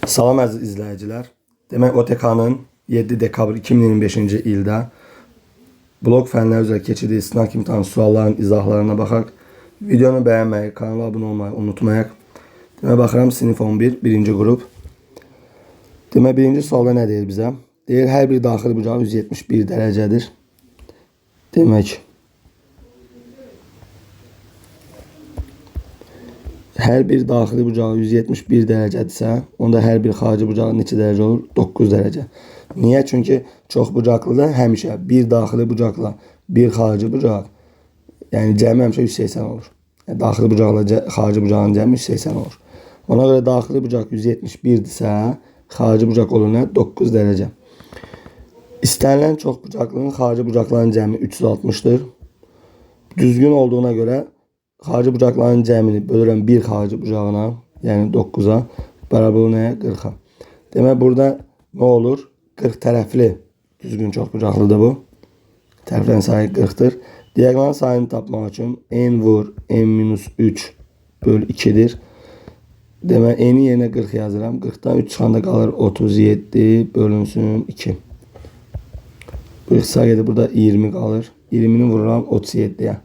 Salam əziz izləyicilər. Demək OTK-nın 7 dekabr 2025-ci ildə blok fənləri üzrə keçirdiyi sınaq imtahanı sualların izahlarına baxaq. Videonu bəyənməyi, kanala abunə olmayı unutmayaq. Demək baxıram sinif 11, birinci qrup. Demək birinci sualda nə deyir bizə? Deyir hər bir daxili bucağı 171 dərəcədir. Demək hər bir daxili bucağı 171 dərəcədirsə, onda hər bir xarici bucağı neçə dərəcə olur? 9 dərəcə. Niyə? Çünki çox bucaqlıda həmişə bir daxili bucaqla bir xarici bucaq, yəni cəmi həmişə 180 olur. Yəni, daxili bucaqla xarici bucağın cəmi 180 olur. Ona görə daxili bucaq 171-dirsə, xarici bucaq olur nə? 9 dərəcə. İstənilən çox bucaqlının xarici bucaqların cəmi 360-dır. Düzgün olduğuna görə xarici bucaqların cəmini bölürəm bir xarici bucağına, yəni 9-a, bərabər olur nəyə? 40-a. Demək, burada nə olur? 40 tərəfli düzgün çox bucaqlıdır bu. Tərəflərin sayı 40-dır. Diaqonal sayını tapmaq üçün n vur n minus 3 böl 2-dir. Demək, n-in yerinə 40 yazıram. 40-dan 3 çıxanda qalır 37 bölünsün 2. Bu ixtisar gedir, burada 20 qalır. 20-ni vururam 37-yə.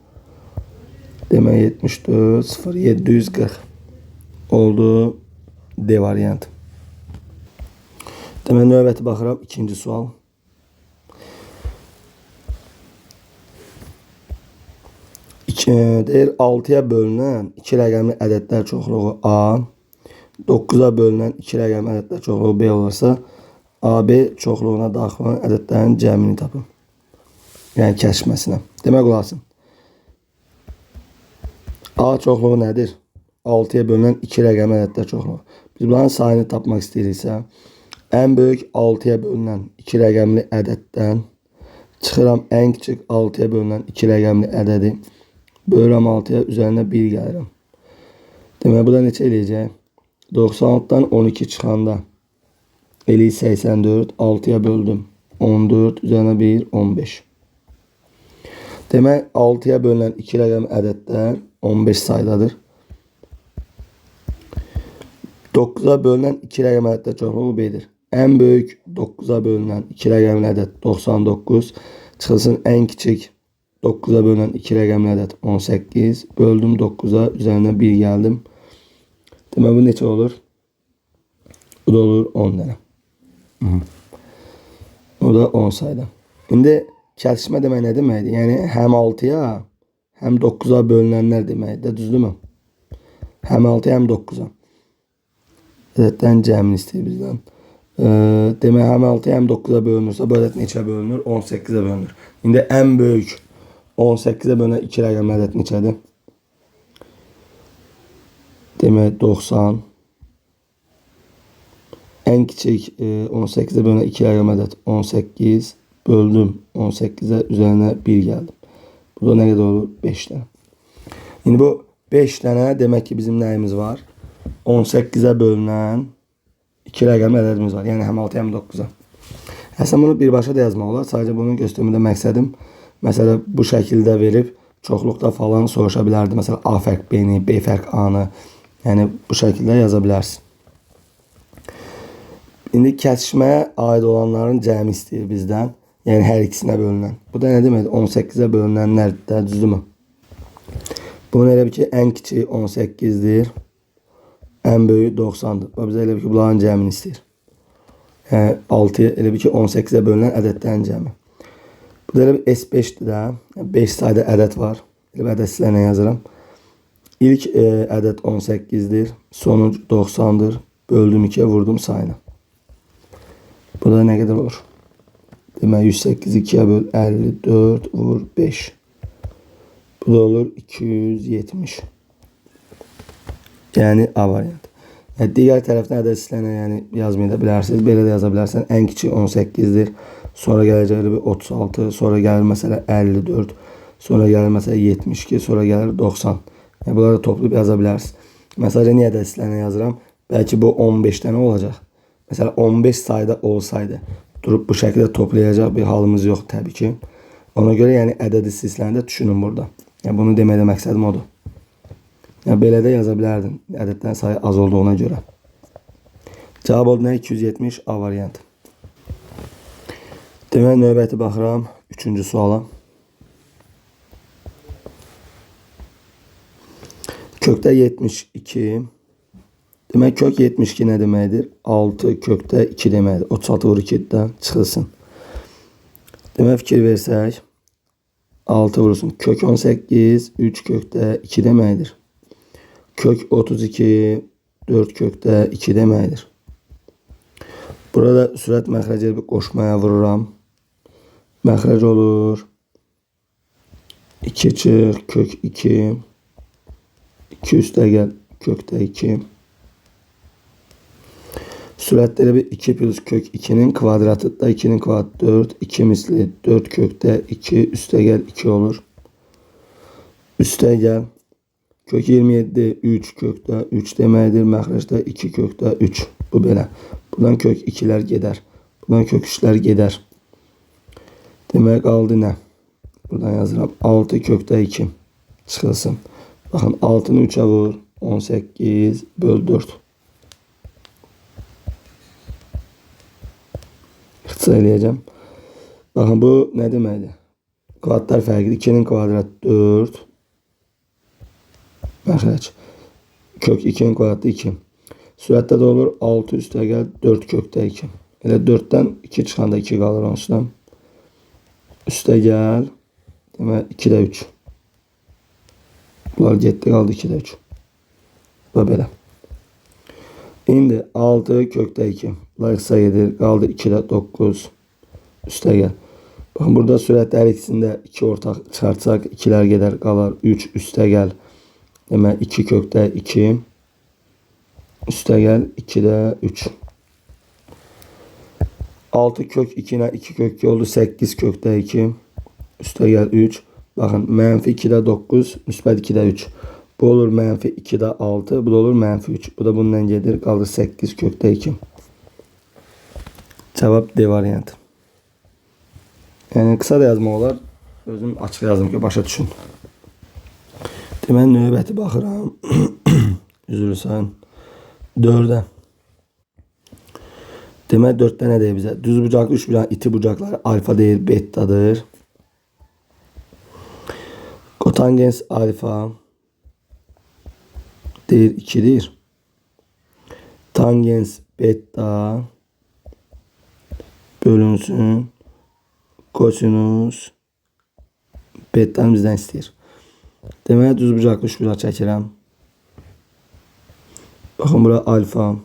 Demək 74, 0, 740 oldu D variantı. Demək növbəti baxıram ikinci sual. Deyir 6-ya bölünən 2 rəqəmli ədədlər çoxluğu A, 9-a bölünən 2 rəqəmli ədədlər çoxluğu B olarsa, AB çoxluğuna daxil olan ədədlərin cəmini tapın. Yəni kəsişməsinə. Demək qulaq asın. A çoxluğu nədir? 6-ya bölünən 2 rəqəmli ədədlər çoxluğu. Biz bunların sayını tapmaq istəyiriksə, ən böyük 6-ya bölünən 2 rəqəmli ədəddən çıxıram ən kiçik 6-ya bölünən 2 rəqəmli ədədi, bölürəm 6-ya, üzərinə 1 gəlirəm. Demək, bu da neçə eləyəcək? 96-dan 12 çıxanda eləyir 84, 6-ya böldüm 14, üzərinə 1, 15. Demək, 6-ya bölünən 2 rəqəmli ədədlər 15 saydadır. 9-a bölünən 2 rəqəmli ədədlər çoxluğu B-dir. Ən böyük 9-a bölünən 2 rəqəmli ədəd 99. Çıxılsın ən kiçik 9-a bölünən 2 rəqəmli ədəd 18. Böldüm 9-a, üzərinə 1 gəldim. Demək, bu neçə olur? Bu da olur 10 dənə. O da 10 sayda. İndi kəsişmə demək nə deməkdir? Yəni həm 6-ya, həm 9-a bölünənlər deməkdir, düzdürmü? Həm 6-ya, həm 9-a. Ədədlərin cəmini istəyir bizdən. Demək, həm 6-ya, həm 9-a bölünürsə, bu ədəd neçə bölünür? 18-ə bölünür. İndi ən böyük 18-ə bölünən 2 rəqəmli ədəd neçədir? Demək, 90. Ən kiçik 18-ə bölünən 2 rəqəmli ədəd 18. Böldüm 18-ə, üzərinə 1 gəldim. Bu da nə qədər olur? 5 dənə. İndi bu 5 dənə demək ki, bizim nəyimiz var? 18-ə bölünən 2 rəqəmli ədədimiz var. Yəni həm 6-ya, həm 9-a. Əslində bunu birbaşa da yazmaq olar. Sadəcə bunu göstərmədə məqsədim, məsələ bu şəkildə verib çoxluqda falan soruşa bilərdi. Məsələ A fərq B-ni, B fərq A-nı. Yəni bu şəkildə yaza bilərsin. İndi kəsişməyə aid olanların cəmi istəyir bizdən. Yəni hər ikisinə bölünən. Bu da nə deməkdir? 18-ə bölünənlər də, düzdürmü? Bunun elə bir ki, ən kiçiyi 18-dir. Ən böyüyü 90-dır. Bu bizə elə bir ki, bunların cəmini istəyir. Yəni 6-ya elə bir ki, 18-ə bölünən ədədlərin cəmi. Bu da elə bir S5-dir də. Yəni, 5 sayda ədəd var. Elə bir ədəd sizlərlə yazıram. İlk ədəd 18-dir. Sonuncu 90-dır. Böldüm 2-yə, vurdum sayına. Bu da nə qədər olur? Demək, 108 2-yə böl 54 vur 5. Bu da olur 270. Yəni A variantı. Yəni, digər tərəfdən ədəd sizlərlə yəni, yazmayı da bilərsiniz. Belə də yaza bilərsən. Ən kiçik 18-dir. Sonra gələcək elə bir 36. Sonra gəlir məsələ 54. Sonra gəlir məsələ 72. Sonra gəlir 90. Yəni, bunları da toplayıb yaza bilərsiniz. Məsələn, niyə ədəd sizlərlə yazıram? Bəlkə bu 15 dənə olacaq. Məsələn, 15 sayda olsaydı, durub bu şəkildə toplayacaq bir halımız yox təbii ki. Ona görə yəni ədədi silsiləni də düşünün burada. Yəni bunu deməkdə məqsədim odur. Yəni belə də yaza bilərdin ədədlərin sayı az olduğuna görə. Cavab oldu nə? 270 A variantı. Demək, növbəti baxıram 3-cü suala. Kökdə 72. Demək, kök 72 nə deməkdir? 6 kökdə 2 deməkdir. 36 vur 2 də çıxılsın. Demək, fikir versək, 6 vurulsun. Kök 18, 3 kökdə 2 deməkdir. Kök 32, 4 kökdə 2 deməkdir. Burada sürət məxrəci bir qoşmaya vururam. Məxrəc olur. 2 çıx, kök 2. 2 üstə gəl, kökdə 2. Sürətdə elə bir 2 plus kök 2'nin kvadratı da 2'nin kvadratı 4. 2 misli 4 kökdə 2 üstə gəl 2 olur. Üstə gəl. Kök 27 3 kökdə 3 deməkdir. Məxrəcdə 2 kökdə 3. Bu belə. Buradan kök 2'lər gedər. Buradan kök 3'lər gedər. Demək qaldı nə? Buradan yazıram. 6 kökdə 2 çıxılsın. Baxın 6-nı 3'ə vur. 18 böl 4. İxtisar eləyəcəm. Baxın bu nə deməkdir? Kvadratlar fərqidir. 2-nin kvadratı 4. Məxrəc. Kök 2-nin kvadratı 2. Sürətdə də olur 6 üstə gəl 4 kökdə 2. Elə 4-dən 2 çıxanda 2 qalır onsuz da. Üstə gəl. Demək 2-də 3. Bunlar getdi qaldı 2-də 3. Bu belə. İndi 6 kökdə 2. Bunlar ixtisar gedir. Qaldı 2-də 9. Üstə gəl. Baxın burada sürətdə hər ikisində 2 ortaq çıxartsaq 2-lər gedər qalar 3 üstə gəl. Demək 2 kökdə 2. Üstə gəl 2-də 3. 6 kök 2 ilə 2 kök 2 oldu 8 kökdə 2. Üstə gəl 3. Baxın mənfi 2-də 9, müsbət 2-də 3. Bu olur mənfi 2-də 6, bu da olur mənfi 3. Bu da bundan gedir, qalır 8 kökdə 2. Cavab D variantı. Yəni qısa da yazmaq olar. Özüm açıq yazdım ki, başa düşün. Deməli növbəti baxıram. Üzr istəyirəm. 4-ə. Deməli 4-də nə deyir bizə? Düz bucaqlı üç bucağın iti bucaqları alfa deyir, betadır. Kotangens alfa deyir 2'dir. Tangens beta bölünsün kosinus beta'nı bizdən istəyir. Deməli düz bucaqlı üç bucaq çəkirəm. Baxın bura alfa,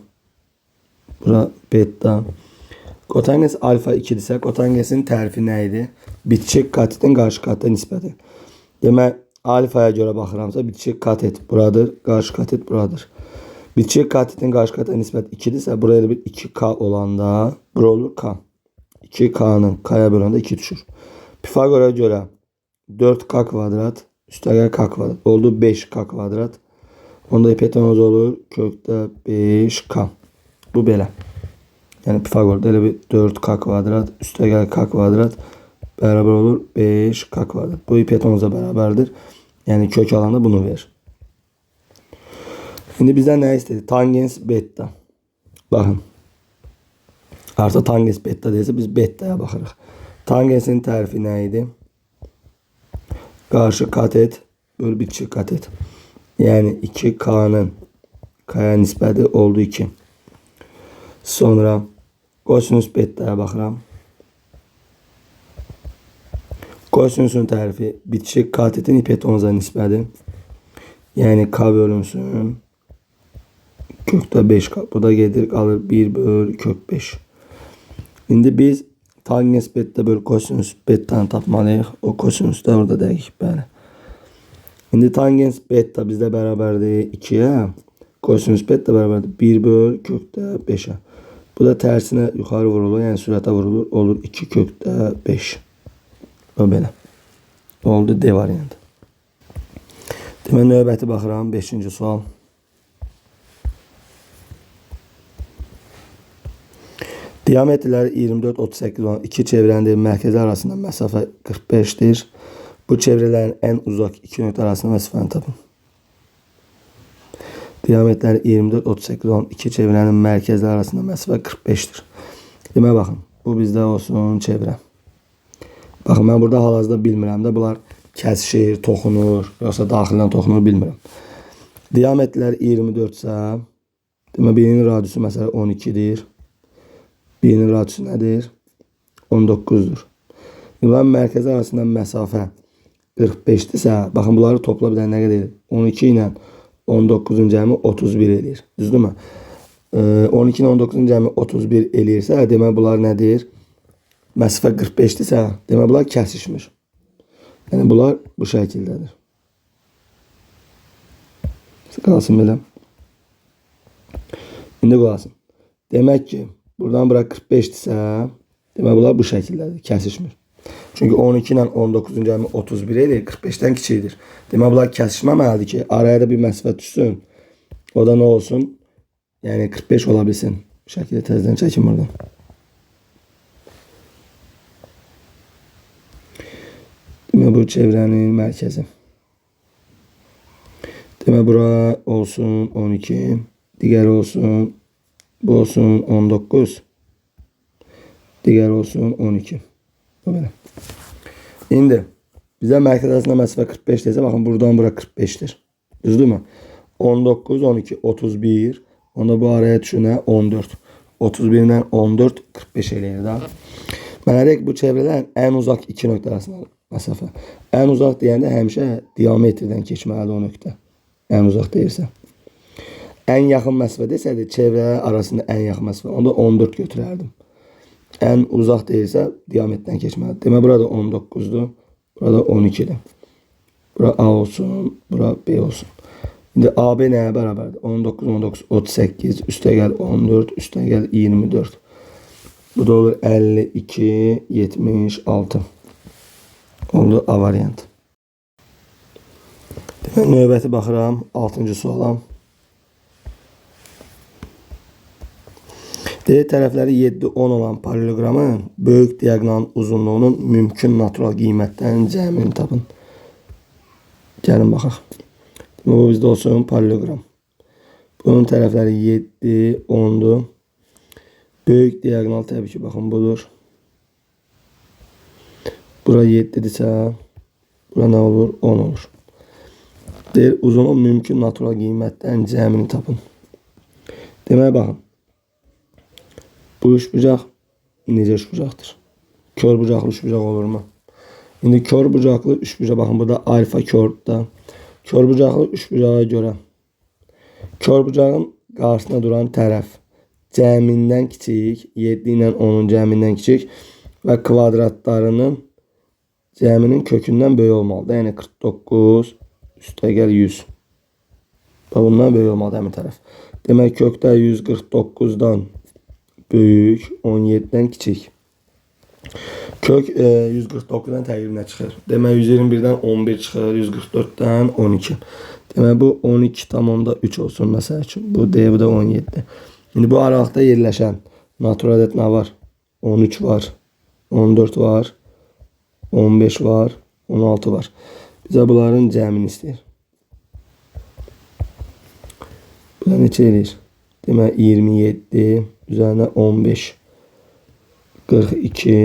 bura beta. Kotangens alfa 2-dirsə, kotangensin tərifi nə idi? Bitişik katetin qarşı kateta nisbəti. Demək alfaya görə baxıramsa, bitişik katet buradır, qarşı katet buradır. Bitişik katetin qarşı kateta nisbəti 2-dirsə, buraya bir 2K olanda, bura olur K. 2K'nın K'ya böləndə 2 düşür. Pifagora görə 4K kvadrat, üstəgəl K kvadrat. Oldu 5K kvadrat. Onda hipotenuz olur kökdə 5K. Bu belə. Yəni Pifagorda elə bir 4K kvadrat, üstəgəl K kvadrat bərabər olur 5K kvadrat. Bu hipotenuza bərabərdir. Yəni kök alanda bunu verir. İndi bizdən nə istəyir? Tangens beta. Baxın. Artıq tangens beta deyilsə biz beta'ya baxırıq. Tangensin tərifi nə idi? Qarşı katet bölü bitişik katet. Yəni 2K'nın K'ya nisbəti oldu 2. Sonra kosinus beta'ya baxıram. Kosinusun tərifi bitişik katetin hipotenuza nisbəti. Yəni K bölünsün kökdə 5K. Bu da gedir qalır 1 böl kök 5. İndi biz tangens beta böl kosinus beta'nı tapmalıyıq. O kosinus da orada dəqiq. Bəli. İndi tangens beta bizdə bərabərdir 2-yə. Kosinus beta bərabərdir 1 böl kökdə 5-ə. Bu da tərsinə yuxarı vurulur. Yəni sürətə vurulur. Olur 2 kökdə 5. O belə. Oldu D variantı. Deməli növbəti baxıram. 5-ci sual. Diametrləri 24-38 olan iki çevrənin mərkəzi arasında məsafə 45-dir. Bu çevrələrin ən uzaq iki nöqtə arasında məsafəni tapın. Diametrləri 24, 38 olan iki çevrənin mərkəzləri arasında məsafə 45-dir. Demək baxın, bu bizdə olsun çevrə. Baxın, mən burada hal-hazırda bilmirəm də bunlar kəsişir, toxunur, yoxsa daxildən toxunur bilmirəm. Diametrlər 24 isə, demək birinin radiusu məsələn 12-dir. Birinin radiusu nədir? 19-dur. Bunların mərkəzi arasında məsafə 45-dirsə, baxın bunları topla bir dənə nə qədər edir? 12 ilə 19-un cəmi 31 eləyir. Düzdürmü? 12 ilə 19-un cəmi 31 eləyirsə, demək bunlar nədir? Məsafə 45-dirsə, demək bunlar kəsişmir. Yəni bunlar bu şəkildədir. Qalsın belə. İndi qalsın. Demək ki, buradan bura 45-dirsə, demək bunlar bu şəkildədir, kəsişmir. Çünki 12 ilə 19-un cəmi 31 eləyir, 45-dən kiçikdir. Demək bunlar kəsişməməlidir ki, araya da bir məsafə düşsün. O da nə olsun? Yəni 45 ola bilsin. Bu şəkildə təzədən çəkim buradan. Demək bu çevrənin mərkəzi. Demək bura olsun 12, digəri olsun, bu olsun 19, digəri olsun 12. Belə. İndi bizə mərkəz arasında məsafə 45 desə, baxın buradan bura 45-dir. Düzdürmü? 19, 12, 31. Onda bu araya düşür nə? 14. 31-dən 14, 45 eləyir da. Mənə deyək bu çevrələrin ən uzaq iki nöqtə arasında məsafə. Ən uzaq deyəndə həmişə diametrdən keçməlidir o nöqtə. Ən uzaq deyirsə. Ən yaxın məsafə desəydi, çevrələr arasında ən yaxın məsafə. Onda 14 götürərdim. Ən uzaq deyirsə, diametrdən keçməlidir. Demək, burada 19-dur, burada 12-dir. Bura A olsun, bura B olsun. İndi AB nəyə bərabərdir? 19, 19, 38, üstəgəl 14, üstəgəl 24. Bu da olur 52, 76. Oldu A variantı. Demək, növbəti baxıram, 6-cı suala. Deyir, tərəfləri 7, 10 olan paralleloqramın böyük diaqonalın uzunluğunun mümkün natural qiymətlərinin cəmini tapın. Gəlin baxaq. Demək, bu bizdə olsun paralleloqram. Bunun tərəfləri 7, 10-dur. Böyük diaqonal təbii ki, baxın budur. Bura 7-dirsə, bura nə olur? 10 olur. Deyir, uzunluğun mümkün natural qiymətlərinin cəmini tapın. Demək, baxın. Bu üçbucaq necə üçbucaqdır? Kör bucaqlı üçbucaq olurmu? İndi kör bucaqlı üçbucaq, baxın burada alfa kördür da. Kör bucaqlı üçbucağa görə kör bucağın qarşısında duran tərəf cəmindən kiçik, 7 ilə 10-un cəmindən kiçik və kvadratlarının cəminin kökündən böyük olmalıdır. Yəni 49 üstəgəl 100. Bundan böyük olmalıdır həmin tərəf. Demək kökdə 149-dan böyük, 17-dən kiçik. Kök 149-dan təqribən çıxır. Demək 121-dən 11 çıxır, 144-dən 12. Demək bu 12,3 olsun məsəl üçün. Bu D, bu da 17. İndi bu aralıqda yerləşən natural ədəd nə var? 13 var, 14 var, 15 var, 16 var. Bizə bunların cəmini istəyir. Bu da neçə eləyir? Demək 27, üzərində 15, 42,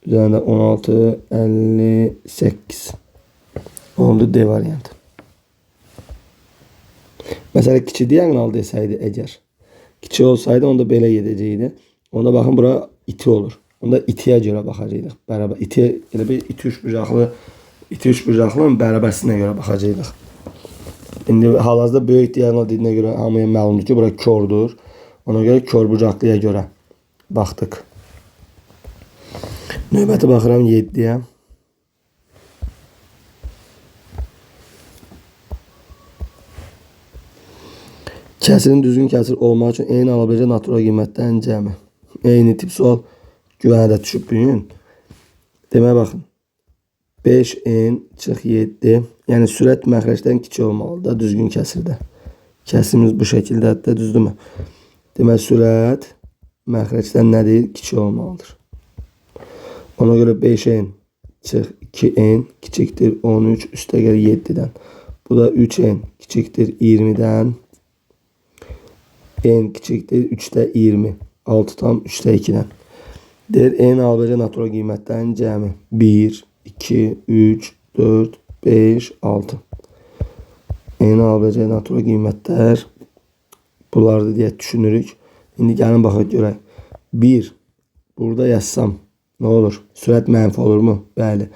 üzərində 16, 58. Oldu D variantı. Məsələn, kiçik diaqonal desəydi əgər, kiçik olsaydı onda belə gedəcəkdi. Onda baxın bura iti olur. Onda itiyə görə baxacaqdıq. Bərabər iti, elə bir iti üçbucaqlı, iti üçbucaqlının bərabərsinə görə baxacaqdıq. İndi hal-hazırda böyük diaqonal dediyinə görə hamıya məlumdur ki, bura kordur. Ona görə kör bucaqlıya görə baxdıq. Növbəti baxıram 7-yə. Kəsirin düzgün kəsir olmaq üçün eyni ala biləcək natural qiymətlərin cəmi. Eyni tip sual güvənə də düşüb bu gün. Demək baxın. 5n çıx 7. Yəni sürət məxrəcdən kiçik olmalıdır da düzgün kəsirdə. Kəsirimiz bu şəkildədir də, düzdürmü? Demək sürət məxrəcdən nədir? Kiçik olmalıdır. Ona görə 5n çıx 2n kiçikdir 13 üstəgəl 7-dən. Bu da 3n kiçikdir 20-dən. N kiçikdir 3-də 20. 6,3-də 2-dən. Deyir, N ABC natural qiymətlərin cəmi 1, 2, 3, 4, 5, 6. N ABC natural qiymətlər bunlardır deyə düşünürük. İndi gəlin baxaq görək. 1. Burada yazsam nə olur? Sürət mənfi olurmu? Bəli.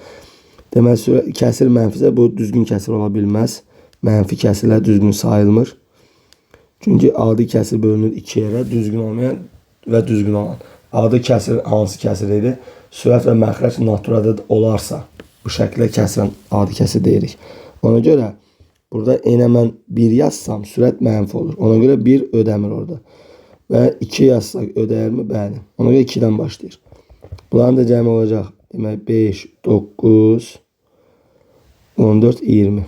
Deməli, kəsir mənfisə bu düzgün kəsir ola bilməz. Mənfi kəsirlər düzgün sayılmır. Çünki adi kəsir bölünür 2 yerə, düzgün olmayan və düzgün olan. Adi kəsir hansı kəsir idi? Sürət və məxrəc natural ədəd olarsa, bu şəkildə kəsirən adi kəsir deyirik. Ona görə burada N-ə mən 1 yazsam, sürət mənfi olur. Ona görə 1 ödəmir orada. Və 2 yazsaq ödəyirmi? Bəli. Ona görə 2-dən başlayır. Bunların da cəmi olacaq. Demək 5, 9, 14, 20.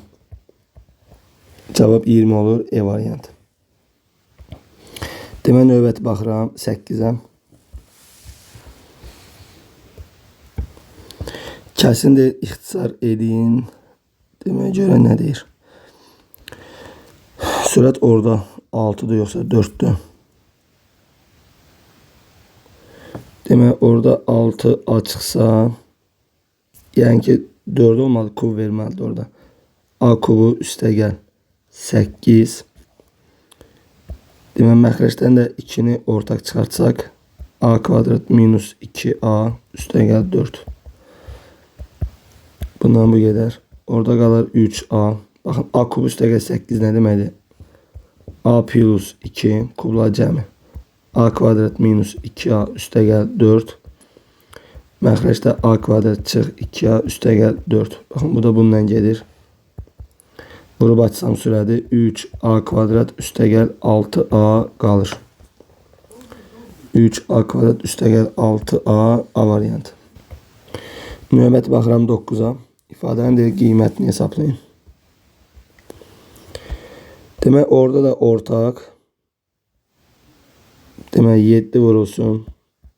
Cavab 20 olur. E variantı. Demək növbəti baxıram 8-ə. Kəsin deyir, ixtisar edin. Demək görə nə deyir? Sürət orada 6-dır yoxsa 4-dür? Demək orada 6 açıqsa, yəni ki 4 olmalı, kub verməlidir orada. A kubu üstə gəl 8. Demək məxrəcdən də 2-ni ortaq çıxartsaq, A kvadrat minus 2A üstə gəl 4. Bundan bu gedər. Orada qalır 3A. Baxın, A kubu üstə gəl 8 nə deməkdir? A plus 2 kublar cəmi. A kvadrat minus 2A üstə gəl 4. Məxrəcdə A kvadrat çıx 2A üstə gəl 4. Baxın, bu da bununla gedir. Vurub açsam sürədi 3A kvadrat üstə gəl 6A qalır. 3A kvadrat üstə gəl 6A, A variantı. Növbəti baxıram 9-a. İfadənin deyir, qiymətini hesablayın. Demək, orada da ortaq. Demək, 7 vurulsun.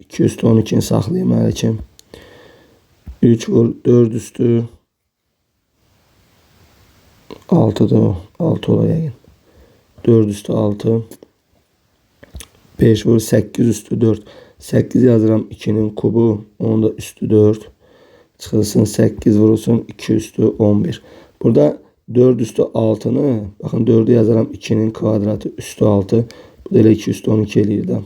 2 üstü 12-ni saxlayayım hələ ki. 3 vur, 4 üstü 6-dır o. 6 olar yəqin. 4 üstü 6. 5 vur, 8 üstü 4. 8 yazıram 2-nin kubu. Onun da üstü 4. Çıxılsın 8 vurulsun 2 üstü 11. Burada 4 üstü 6-nı, baxın 4-ü yazaram 2-nin kvadratı üstü 6. Bu da elə 2 üstü 12 eləyir də.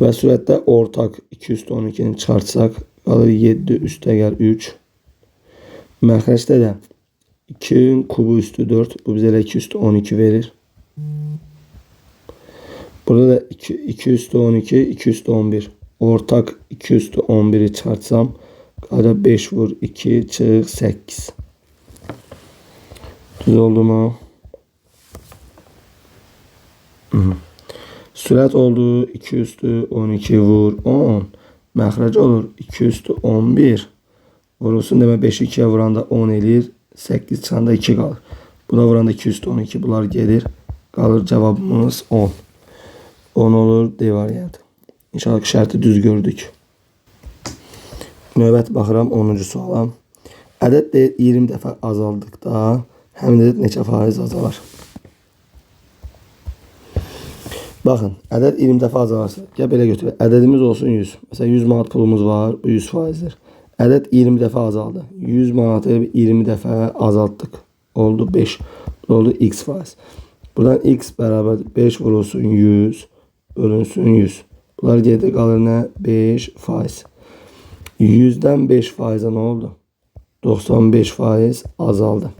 Və sürətdə ortaq 2 üstü 12-ni çıxartsaq qalır 7 üstə gəl 3. Məxrəcdə də 2-nin kubu üstü 4. Bu bizə elə 2 üstü 12 verir. Burada da 2 üstü 12, 2 üstü 11. Ortaq 2 üstü 11-i çıxartsam qalır 5 vur 2 çıx 8. Düz oldu mu? Sürət oldu 2 üstü 12 vur 10. Məxrəc olur 2 üstü 11. Vurulsun demək 5-i 2-yə vuranda 10 eləyir. 8 çıxanda 2 qalır. Buna vuranda 2 üstü 12 bunlar gedir. Qalır cavabımız 10. 10 olur D variantı. İnşallah ki şərti düz gördük. Növbəti baxıram 10-cu suala. Ədəd deyir 20 dəfə azaldıqda həmin ədəd neçə faiz azalar? Baxın, ədəd 20 dəfə azalarsa, gəl belə götürək. Ədədimiz olsun 100. Məsələn, 100 manat pulumuz var, bu 100 faizdir. Ədəd 20 dəfə azaldı. 100 manatı 20 dəfə azaltdıq. Oldu 5. Oldu x faiz. Buradan x bərabər 5 vurulsun 100, bölünsün 100. Bunlar gedir qalır nə? 5 faiz. 100-dən 5 faizə nə oldu? 95 faiz azaldı.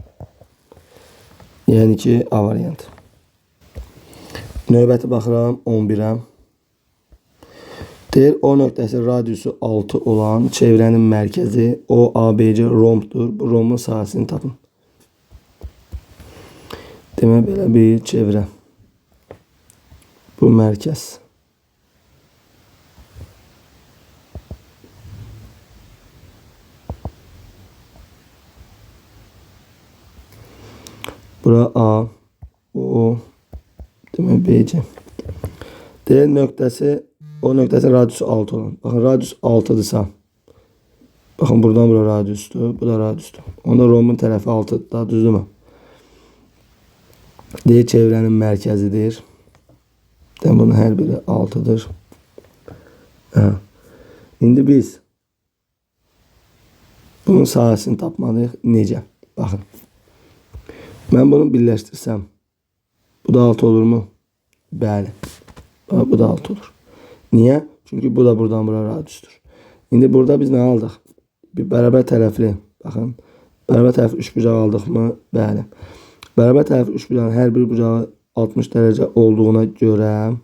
Yəni ki, A variantı. Növbəti baxıram 11-ə. Deyir, O nöqtəsi radiusu 6 olan çevrənin mərkəzi OABC rombdur. Bu rombun sahəsini tapın. Demək, belə bir çevrə. Bu mərkəz. Bura A, O, demək BC. D nöqtəsi, O nöqtəsi radiusu 6 olan. Baxın, radius 6-dırsa. Baxın, buradan bura radiusdur, bu da radiusdur. Onda rombun tərəfi 6-dır, daha düzdürmü? D çevrənin mərkəzidir. Demək, bunun hər biri 6-dır. Hə. İndi biz bunun sahəsini tapmalıyıq. Necə? Baxın. Mən bunu birləşdirsəm, bu da 6 olurmu? Bəli. Bu da 6 olur. Niyə? Çünki bu da buradan bura radiusdur. İndi burada biz nə aldıq? Bir bərabər tərəfli. Baxın. Bərabər tərəfli üçbucaq aldıq mı? Bəli. Bərabər tərəfli üçbucağın hər bir bucağı 60 dərəcə olduğuna görə,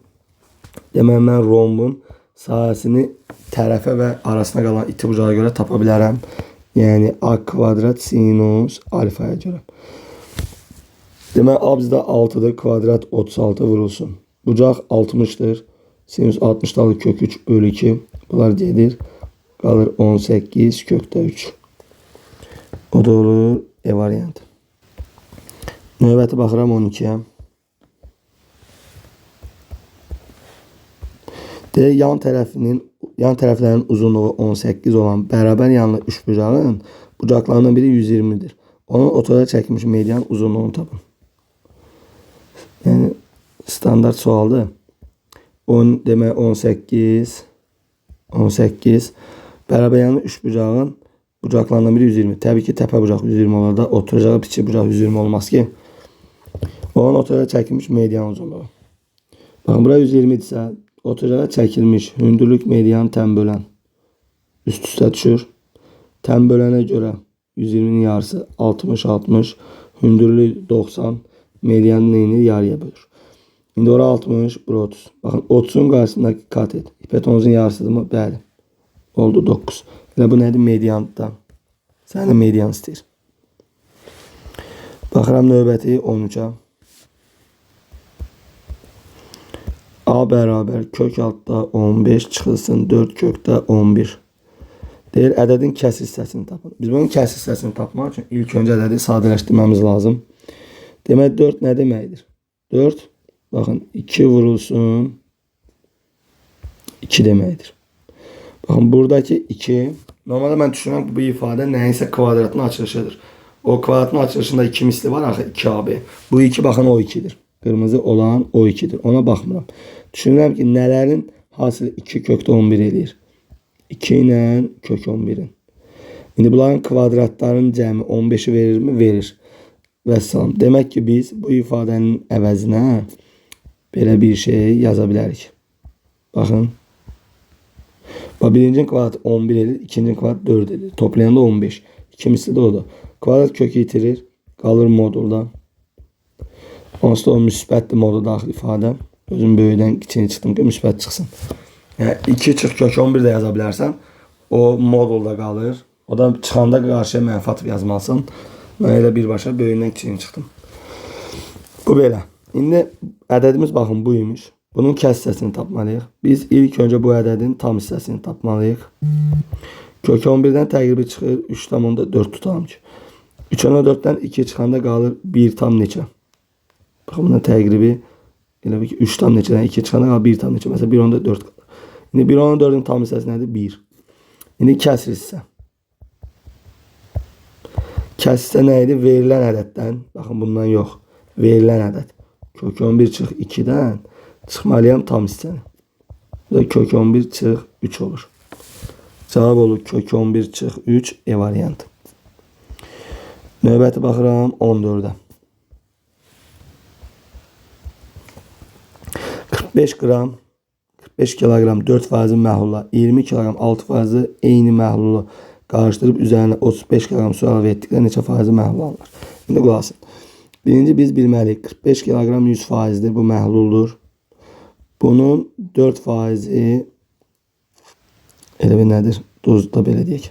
demək mən rombun sahəsini tərəfə və arasına qalan iti bucağa görə tapa bilərəm. Yəni A kvadrat sinus alfaya görə. Demək A bizdə 6-dır, kvadrat 36 vurulsun. Bucaq 60-dır. Sinus 60 alır kök 3 bölü 2. Bunlar gedir. Qalır 18 kökdə 3. O da olur E variantı. Növbəti baxıram 12-yə. D yan tərəflərin uzunluğu 18 olan bərabər yanlı üçbucağın bucaqlarından biri 120-dir. Onun ortada çəkilmiş median uzunluğunu tapın. Yəni standart sualdır. 10 demək 18 18 bərabər yanlı üçbucağın bucaqlarından biri 120. Təbii ki, təpə bucaq 120 olar da, oturacağı piçi bucaq 120 olmaz ki. Onun ortada çəkilmiş median uzunluğu. Baxın, bura 120 idisə, oturacağa çəkilmiş hündürlük median tən bölən üst üstə düşür. Tən bölənə görə 120-nin yarısı 60, 60, hündürlük 90, median neyini yarıya bölür. İndi ora 60, bura 30. Baxın, 30-un qarşısındakı katet hipotenuzun yarısıdır mı? Bəli. Oldu 9. Elə bu nədir? Mediandır. Sənə median istəyir. Baxıram növbəti 13-ə. A bərabər kök altda 15 çıxılsın 4 kökdə 11. Deyir, ədədin kəsir hissəsini tapın. Biz bunun kəsir hissəsini tapmaq üçün ilk öncə ədədi sadələşdirməmiz lazım. Demək, 4 nə deməkdir? 4, baxın, 2 vurulsun 2 deməkdir. Baxın, buradakı 2, normalda mən düşünürəm ki, bu ifadə nəyinsə kvadratın açılışıdır. O kvadratın açılışında 2 misli var axı, 2AB. Bu 2, baxın, o 2-dir. Qırmızı olan o 2-dir. Ona baxmıram. Düşünürəm ki, nələrin hasılı 2 kökdə 11 eləyir. 2 ilə kök 11-in. İndi bunların kvadratların cəmi 15-i verirmi? Verir. Vəssalam. Demək ki, biz bu ifadənin əvəzinə belə bir şey yaza bilərik. Baxın. Bax, birincinin kvadratı 11 edir, ikincinin kvadratı 4 edir. Toplayanda 15. İki misli də odur. Kvadrat kökü itirir. Qalır modulda. Onsuz da o müsbətdir modul daxil ifadə. Özüm böyükdən kiçiyini çıxdım ki, müsbət çıxsın. Yəni 2 çıx kök 11 də yaza bilərsən. O modulda qalır. O da çıxanda qarşıya mənfi atıb yazmalısan. Mən elə birbaşa böyüyündən kiçiyini çıxdım. Bu belə. İndi ədədimiz baxın bu imiş. Bunun kəs hissəsini tapmalıyıq. Biz ilk öncə bu ədədin tam hissəsini tapmalıyıq. Kök 11-dən təqribi çıxır 3,4 tutalım ki. 3,4-dən 2 çıxanda qalır 1 tam neçə? Baxın, bundan təqribi elə bil ki, 3 tam neçədən 2 çıxanda qalır 1 tam neçə? Məsələn, 1,4 qalır. İndi 1,4-ün tam hissəsi nədir? 1. İndi kəsir hissə. Kəsir hissə nə idi? Verilən ədəddən. Baxın, bundan yox. Verilən ədəd. Kök 11 çıx 2-dən çıxmalıyam tam hissəni. Bu da kök 11 çıx 3 olur. Cavab olur kök 11 çıx 3 E variantı. Növbəti baxıram 14-ə. 45 qram, 45 kiloqram 4% məhlulla 20 kiloqram 6% eyni məhlulu qarışdırıb üzərinə 35 kiloqram su əlavə etdikdə neçə faizi məhlul alınır? İndi qulaq asın. Birinci biz bilməliyik 45 kiloqram 100%-dir, bu məhluldur. Bunun 4% elə bir nədir? Duz da belə deyək.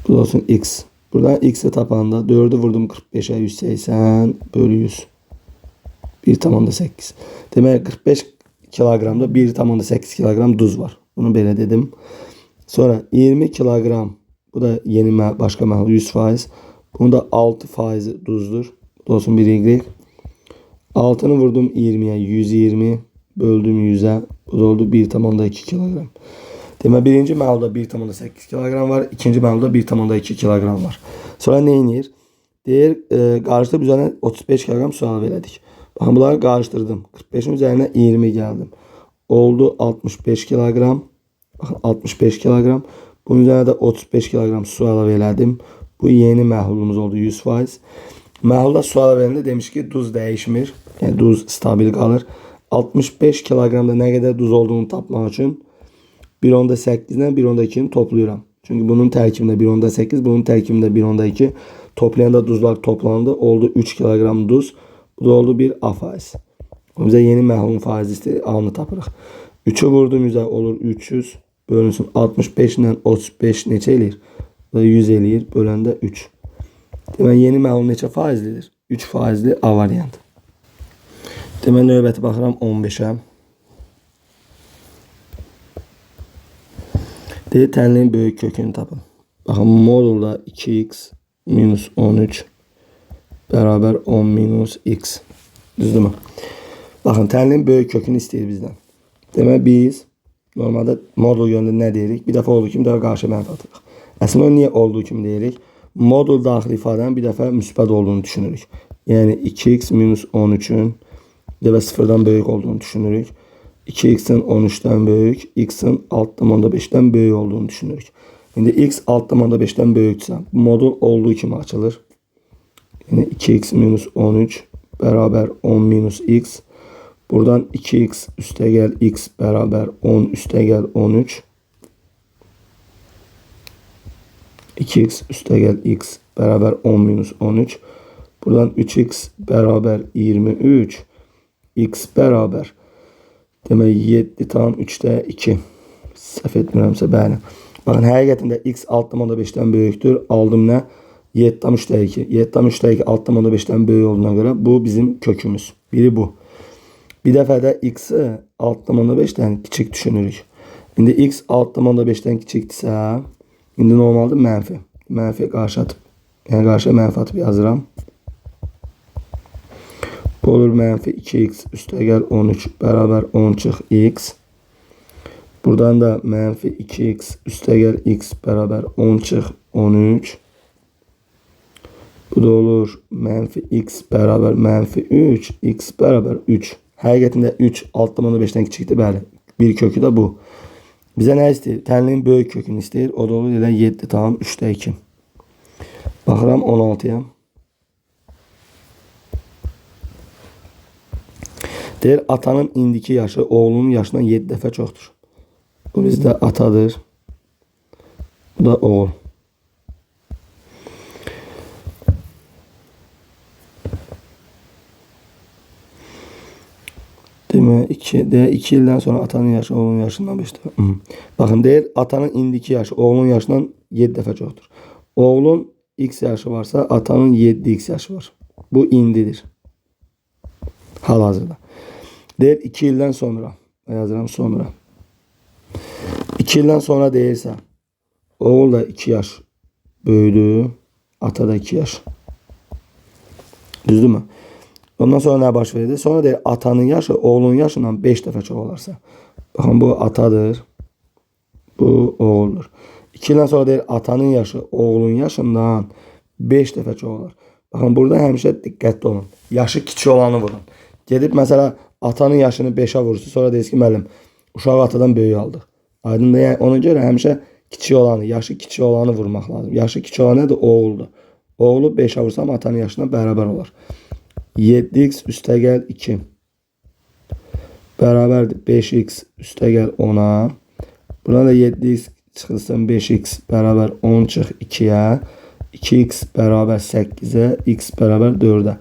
Bu da olsun x. Buradan x-i tapanda 4-ü vurdum 45-ə 180 bölü 100. 1,8. Demək 45 kiloqramda 1,8 kiloqram duz var. Bunu belə dedim. Sonra 20 kiloqram, bu da yeni başqa məhlul 100%. Bunun da 6% duzdur. Bu da olsun 1y. 6-nı vurdum 20-yə 120, böldüm 100-ə. Bu da oldu 1,2 kiloqram. Demək birinci məhlulda 1,8 kiloqram var, ikinci məhlulda 1,2 kiloqram var. Sonra nə edir? Deyir, qarışdırıb üzərinə 35 kiloqram su əlavə elədik. Baxın, bunları qarışdırdım. 45-in üzərinə 20 gəldim. Oldu 65 kiloqram. Baxın, 65 kiloqram. Bunun üzərinə də 35 kiloqram su əlavə elədim. Bu yeni məhlulumuz oldu 100%. Məhlulda su əlavə eləndə demiş ki, duz dəyişmir. Yəni, duz stabil qalır. 65 kiloqramda nə qədər duz olduğunu tapmaq üçün 1,8 ilə 1,2-ni toplayıram. Çünki bunun tərkibində 1,8, bunun tərkibində 1,2. Toplayanda duzlar toplandı. Oldu 3 kiloqram duz. Bu da oldu bir A faiz. Bizə yeni məhlulun faizi istəyir. A-nı tapırıq. 3-ü vurdum 100-ə olur 300. Bölünsün 65 ilə 35 neçə eləyir? Bu da 100 eləyir. Böləndə 3. Demək, yeni məhlul neçə faizlidir? 3 faizli A variantı. Demək, növbəti baxıram 15-ə. Deyir, tənliyin böyük kökünü tapın. Baxın, modulda 2x minus 13 bərabər 10 minus x. Düzdürmü? Baxın, tənliyin böyük kökünü istəyir bizdən. Demək, biz normalda modul yönündə nə deyirik? Bir dəfə olduğu kimi, bir dəfə qarşı mənfi atırıq. Əslində, niyə olduğu kimi deyirik? Modul daxili ifadənin bir dəfə müsbət olduğunu düşünürük. Yəni, 2x minus 13-ün bir dəfə sıfırdan böyük olduğunu düşünürük. 2x-in 13-dən böyük, x-in 6,5-dən böyük olduğunu düşünürük. İndi x 6,5-dən böyükdürsə, bu modul olduğu kimi açılır. Yəni 2x minus 13 bərabər 10 minus x. Buradan 2x üstəgəl x bərabər 10 üstəgəl 13. 2x üstəgəl x bərabər 10 minus 13. Buradan 3x bərabər 23. X bərabər. Demək 7,3-də 2. Səhv etmirəmsə, bəli. Baxın, həqiqətən də x 6,5-dən böyükdür. Aldım nə? 7,3-də 2. 7,3-də 2 6,5-dən böyük olduğuna görə bu bizim kökümüz. Biri bu. Bir dəfə də x-i 6,5-dən kiçik düşünürük. İndi x 6,5-dən kiçikdirsə, indi normalda mənfi. Mənfi qarşı atıb. Yəni qarşıya mənfi atıb yazıram. Bu olur mənfi 2x üstəgəl 13 bərabər 10 çıx x. Buradan da mənfi 2x üstəgəl x bərabər 10 çıx 13. Bu da olur mənfi x bərabər mənfi 3, x bərabər 3. Həqiqətində 3 6,5-dən kiçikdir, bəli. Bir kökü də bu. Bizə nə istəyir? Tənliyin böyük kökünü istəyir. O da olur elə 7,3-də 2. Baxıram 16-ya. Deyir, atanın indiki yaşı oğlunun yaşından 7 dəfə çoxdur. Bu bizdə atadır. Bu da oğul. Demək, 2 ildən sonra atanın yaşı oğlunun yaşından 5 dəfə. Baxın, deyir, atanın indiki yaşı oğlunun yaşından 7 dəfə çoxdur. Oğlun x yaşı varsa, atanın 7x yaşı var. Bu indidir. Hal-hazırda. Deyir, 2 ildən sonra. Yazıram sonra. 2 ildən sonra deyirsə, oğul da 2 yaş böyüdü, ata da 2 yaş. Düzdürmü? Ondan sonra nə baş verdi? Sonra deyir, atanın yaşı oğlunun yaşından 5 dəfə çox olarsa. Baxın, bu atadır, bu oğuldur. 2 ildən sonra deyir, atanın yaşı oğlunun yaşından 5 dəfə çox olar. Baxın, burada həmişə diqqətli olun. Yaşı kiçik olanı vurun. Gedib, məsələ, atanın yaşını 5-ə vurursun, sonra deyir ki, müəllim, uşağı atadan böyük aldıq. Aydındır, yəni ona görə həmişə kiçik olanı, yaşı kiçik olanı vurmaq lazım. Yaşı kiçik olan nədir? Oğuldur. Oğlu 5-ə vursam, atanın yaşından bərabər olar. 7x üstəgəl 2 bərabərdir 5x üstəgəl 10-a. Buradan da 7x çıxılsın 5x bərabər 10 çıx 2-yə. 2x bərabər 8-ə, x bərabər 4-ə.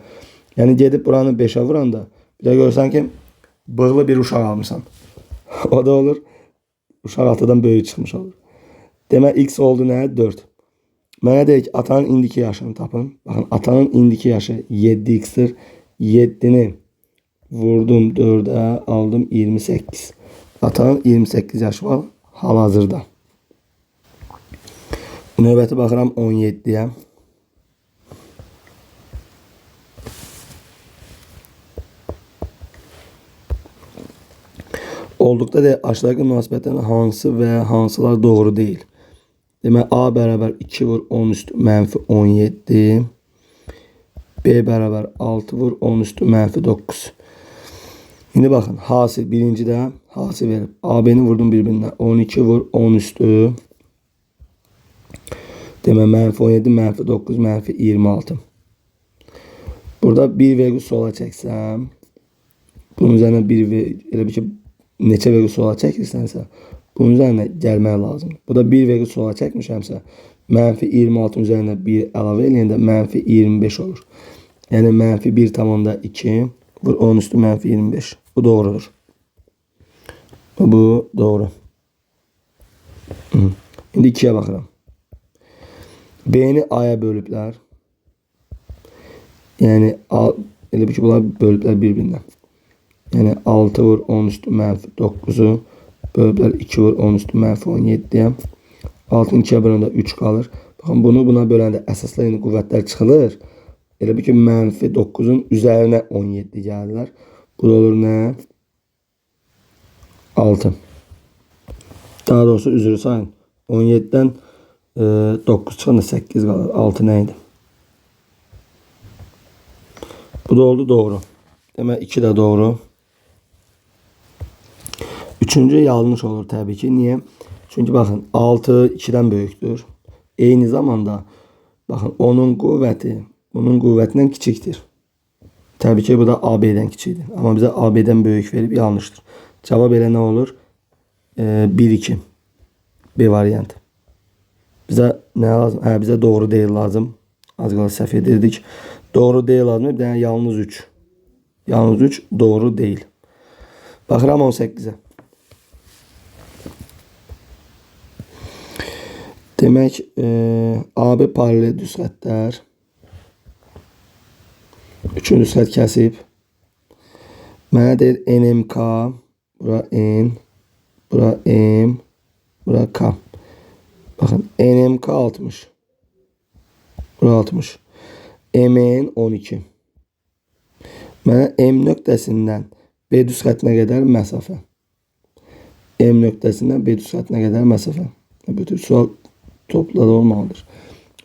Yəni gedib buranı 5-ə vuranda bir də görsən ki, bığlı bir uşaq almışsan. O da olur. Uşaq atadan böyük çıxmış olur. Demək, x oldu nə? 4. Mənə deyir ki, atanın indiki yaşını tapın. Baxın, atanın indiki yaşı 7x-dir. 7-ni vurdum 4-ə, aldım 28. Atanın 28 yaşı var hal-hazırda. Növbəti baxıram 17-yə. Olduqda da aşağıdakı münasibətlərin hansı və hansılar doğru deyil. Demək, A bərabər 2 vur 10 üstü mənfi 17. B bərabər 6 vur 10 üstü mənfi 9. İndi baxın, hasil birincidə hasil verib. AB-ni vurdum bir-birinə. 12 vur 10 üstü. Demək, mənfi 17, mənfi 9, mənfi 26. Burada 1 vergül sola çəksəm, bunun üzərinə 1 elə bil ki, neçə vergül sola çəkirsənsə, bunun üzərinə gəlmək lazımdır. Burada 1 vergül sola çəkmişəmsə, mənfi 26-nın üzərinə 1 əlavə eləyəndə mənfi 25 olur. Yəni, mənfi 1,2 vur 10 üstü mənfi 25. Bu doğrudur. Bu doğru. İndi 2-yə baxıram. B-ni A-ya bölüblər. Yəni, elə bil ki, bunlar bölüblər bir-birinə. Yəni, 6 vur 10 üstü mənfi 9-u bölüblər 2 vur 10 üstü mənfi 17-yə. 6-nı 2-yə böləndə 3 qalır. Baxın, bunu buna böləndə əsaslar, yəni qüvvətlər çıxılır. Elə bil ki, mənfi 9-un üzərinə 17 gəlirlər. Bu da olur nə? 6. Daha doğrusu üzrü sayın. 17-dən 9 çıxanda 8 qalır. 6 nə idi? Bu da oldu doğru. Demək 2 də doğru. Üçüncü yanlış olur təbii ki. Niyə? Çünki baxın 6 2-dən böyükdür. Eyni zamanda baxın onun qüvvəti bunun qüvvətindən kiçikdir. Təbii ki bu da AB-dən kiçikdir. Amma bizə AB-dən böyük verib yanlışdır. Cavab elə nə olur? 1-2. B variantı. Bizə nə lazım? Hə, bizə doğru deyil lazım. Az qala səhv edirdik. Doğru deyil lazım. Bir dənə yalnız 3. Yalnız 3 doğru deyil. Baxıram 18-ə. Demək, AB paralel düz xəttlər. Üçüncü düz xətt kəsib. Mənə deyir NMK. Bura N. Bura M. Bura K. Baxın, NMK 60. Bura 60. MN 12. Mənə M nöqtəsindən B düz xəttinə qədər məsafə. M nöqtəsindən B düz xəttinə qədər məsafə. Bütün sual topla da olmalıdır.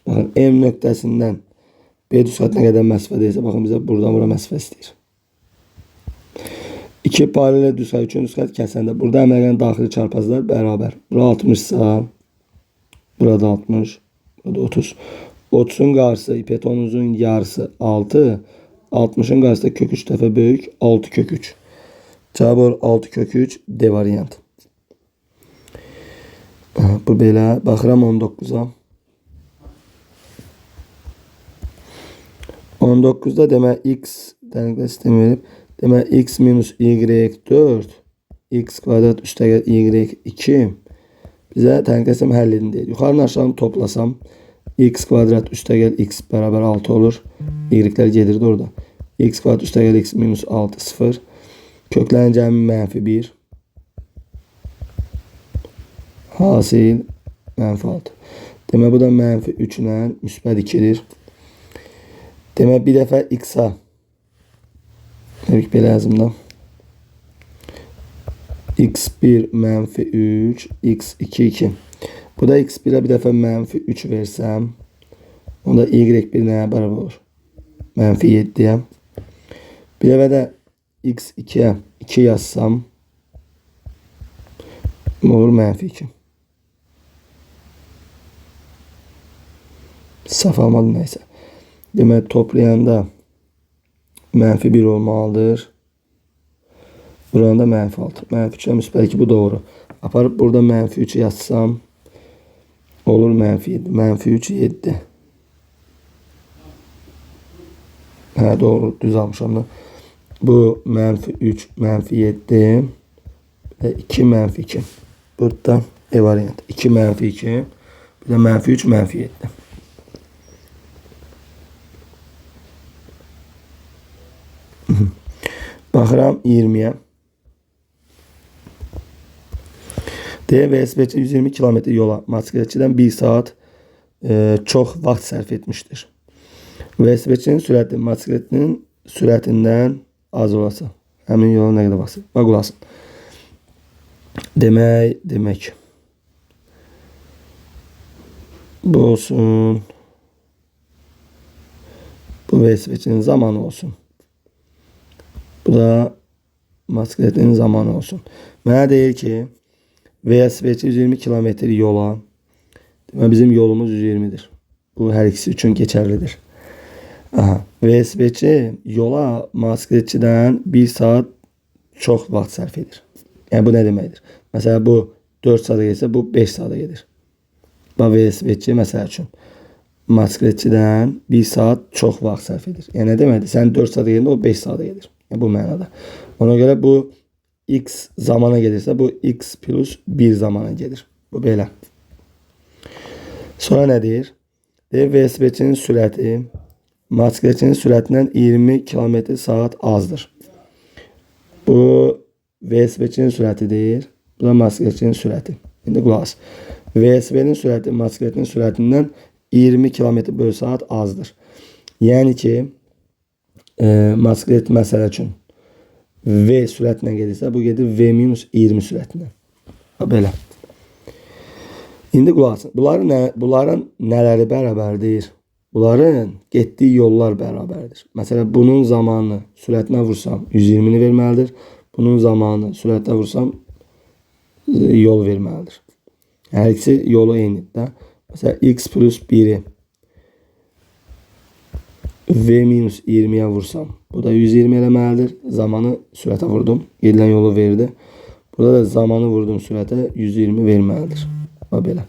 Baxın, M nöqtəsindən B düz xəttinə qədər məsafə deyilsə, baxın, bizə buradan bura məsafə istəyir. 2 paralel düz xətt, 3-cü düz xətt kəsəndə burada əmələ gələn daxili çarpazlar bərabər. Bura 60-sa, burada 60, burada 30. 30-un qarşısı hipotenuzun yarısı 6, 60-ın qarşısı da kök 3 dəfə böyük, 6 kök 3. Cavab olur 6 kök 3, D variantı. Bu belə. Baxıram 19-a. 19-da demək x dənəqlə sistemi verib. Demək x minus y 4, x kvadrat üstəgəl y 2 bizə dənəqlə sistemi həll edin deyir. Yuxarını aşağını toplasam x kvadrat üstəgəl x bərabər 6 olur. Y-lər gedirdi orada. X kvadrat üstəgəl x minus 6 0. Köklərin cəmi mənfi 1. Hasil mənfi 6. Demək bu da mənfi 3 ilə müsbət 2-dir. Demək bir dəfə x-a belə yazım da. x1 mənfi 3, x2 2. Bu da x1-ə bir dəfə mənfi 3 versəm, onda y1 nəyə bərabər olur? Mənfi 7-yə. Bir dəfə də x2-yə 2 yazsam, olur mənfi 2. Səhv almadım nəysə. Demək, toplayanda mənfi 1 olmalıdır. Buranda mənfi 6. Mənfi 3-ə müsbət 2, bu doğru. Aparıb burada mənfi 3 yazsam, olur mənfi 7. Mənfi 3, 7. Hə, doğru, düz almışam da. Bu mənfi 3, mənfi 7. Bir də 2, mənfi 2. Burada E variantı. 2, mənfi 2. Bir də mənfi 3, mənfi 7. Baxıram 20-yə. D velosipedçi 120 km yola motosikletçidən 1 saat çox vaxt sərf etmişdir. Velosipedçinin sürəti motosikletinin sürətindən az olasa, həmin yola nə qədər vaxt sərf? Bax, qulaq asın. Demək. Bu olsun. Bu velosipedçinin zamanı olsun. Bu da motosikletin zamanı olsun. Mənə deyir ki, velosipedçi 120 km yola, demək bizim yolumuz 120-dir. Bu hər ikisi üçün keçərlidir. Aha, velosipedçi yola motosikletçidən 1 saat çox vaxt sərf edir. Yəni bu nə deməkdir? Məsələn bu 4 saata gedirsə, bu 5 saata gedir. Bax velosipedçi məsəl üçün motosikletçidən 1 saat çox vaxt sərf edir. Yəni nə deməkdir? Sən 4 saata gedəndə o 5 saata gedir. Yəni bu mənada. Ona görə bu x zamana gedirsə, bu x plus 1 zamana gedir. Bu belə. Sonra nə deyir? Deyir, velosipedçinin sürəti motosikletçinin sürətindən 20 km saat azdır. Bu velosipedçinin sürətidir. Bu da motosikletçinin sürəti. İndi qulaq as. Velosipedin sürəti motosikletin sürətindən 20 km bölü saat azdır. Yəni ki, motosiklet məsəl üçün V sürətlə gedirsə, bu gedir V minus 20 sürətlə. Belə. İndi qulaq asın. Bunların nələri bərabərdir? Bunların getdiyi yollar bərabərdir. Məsələn, bunun zamanını sürətinə vursam 120-ni verməlidir. Bunun zamanını sürətə vursam yol verməlidir. Hər ikisi yolu eynidir də. Məsələn, x plus 1-i V minus 20-yə vursam, bu da 120 eləməlidir. Zamanı sürətə vurdum. Gedilən yolu verdi. Burada da zamanı vurdum sürətə 120 verməlidir. Bax belə.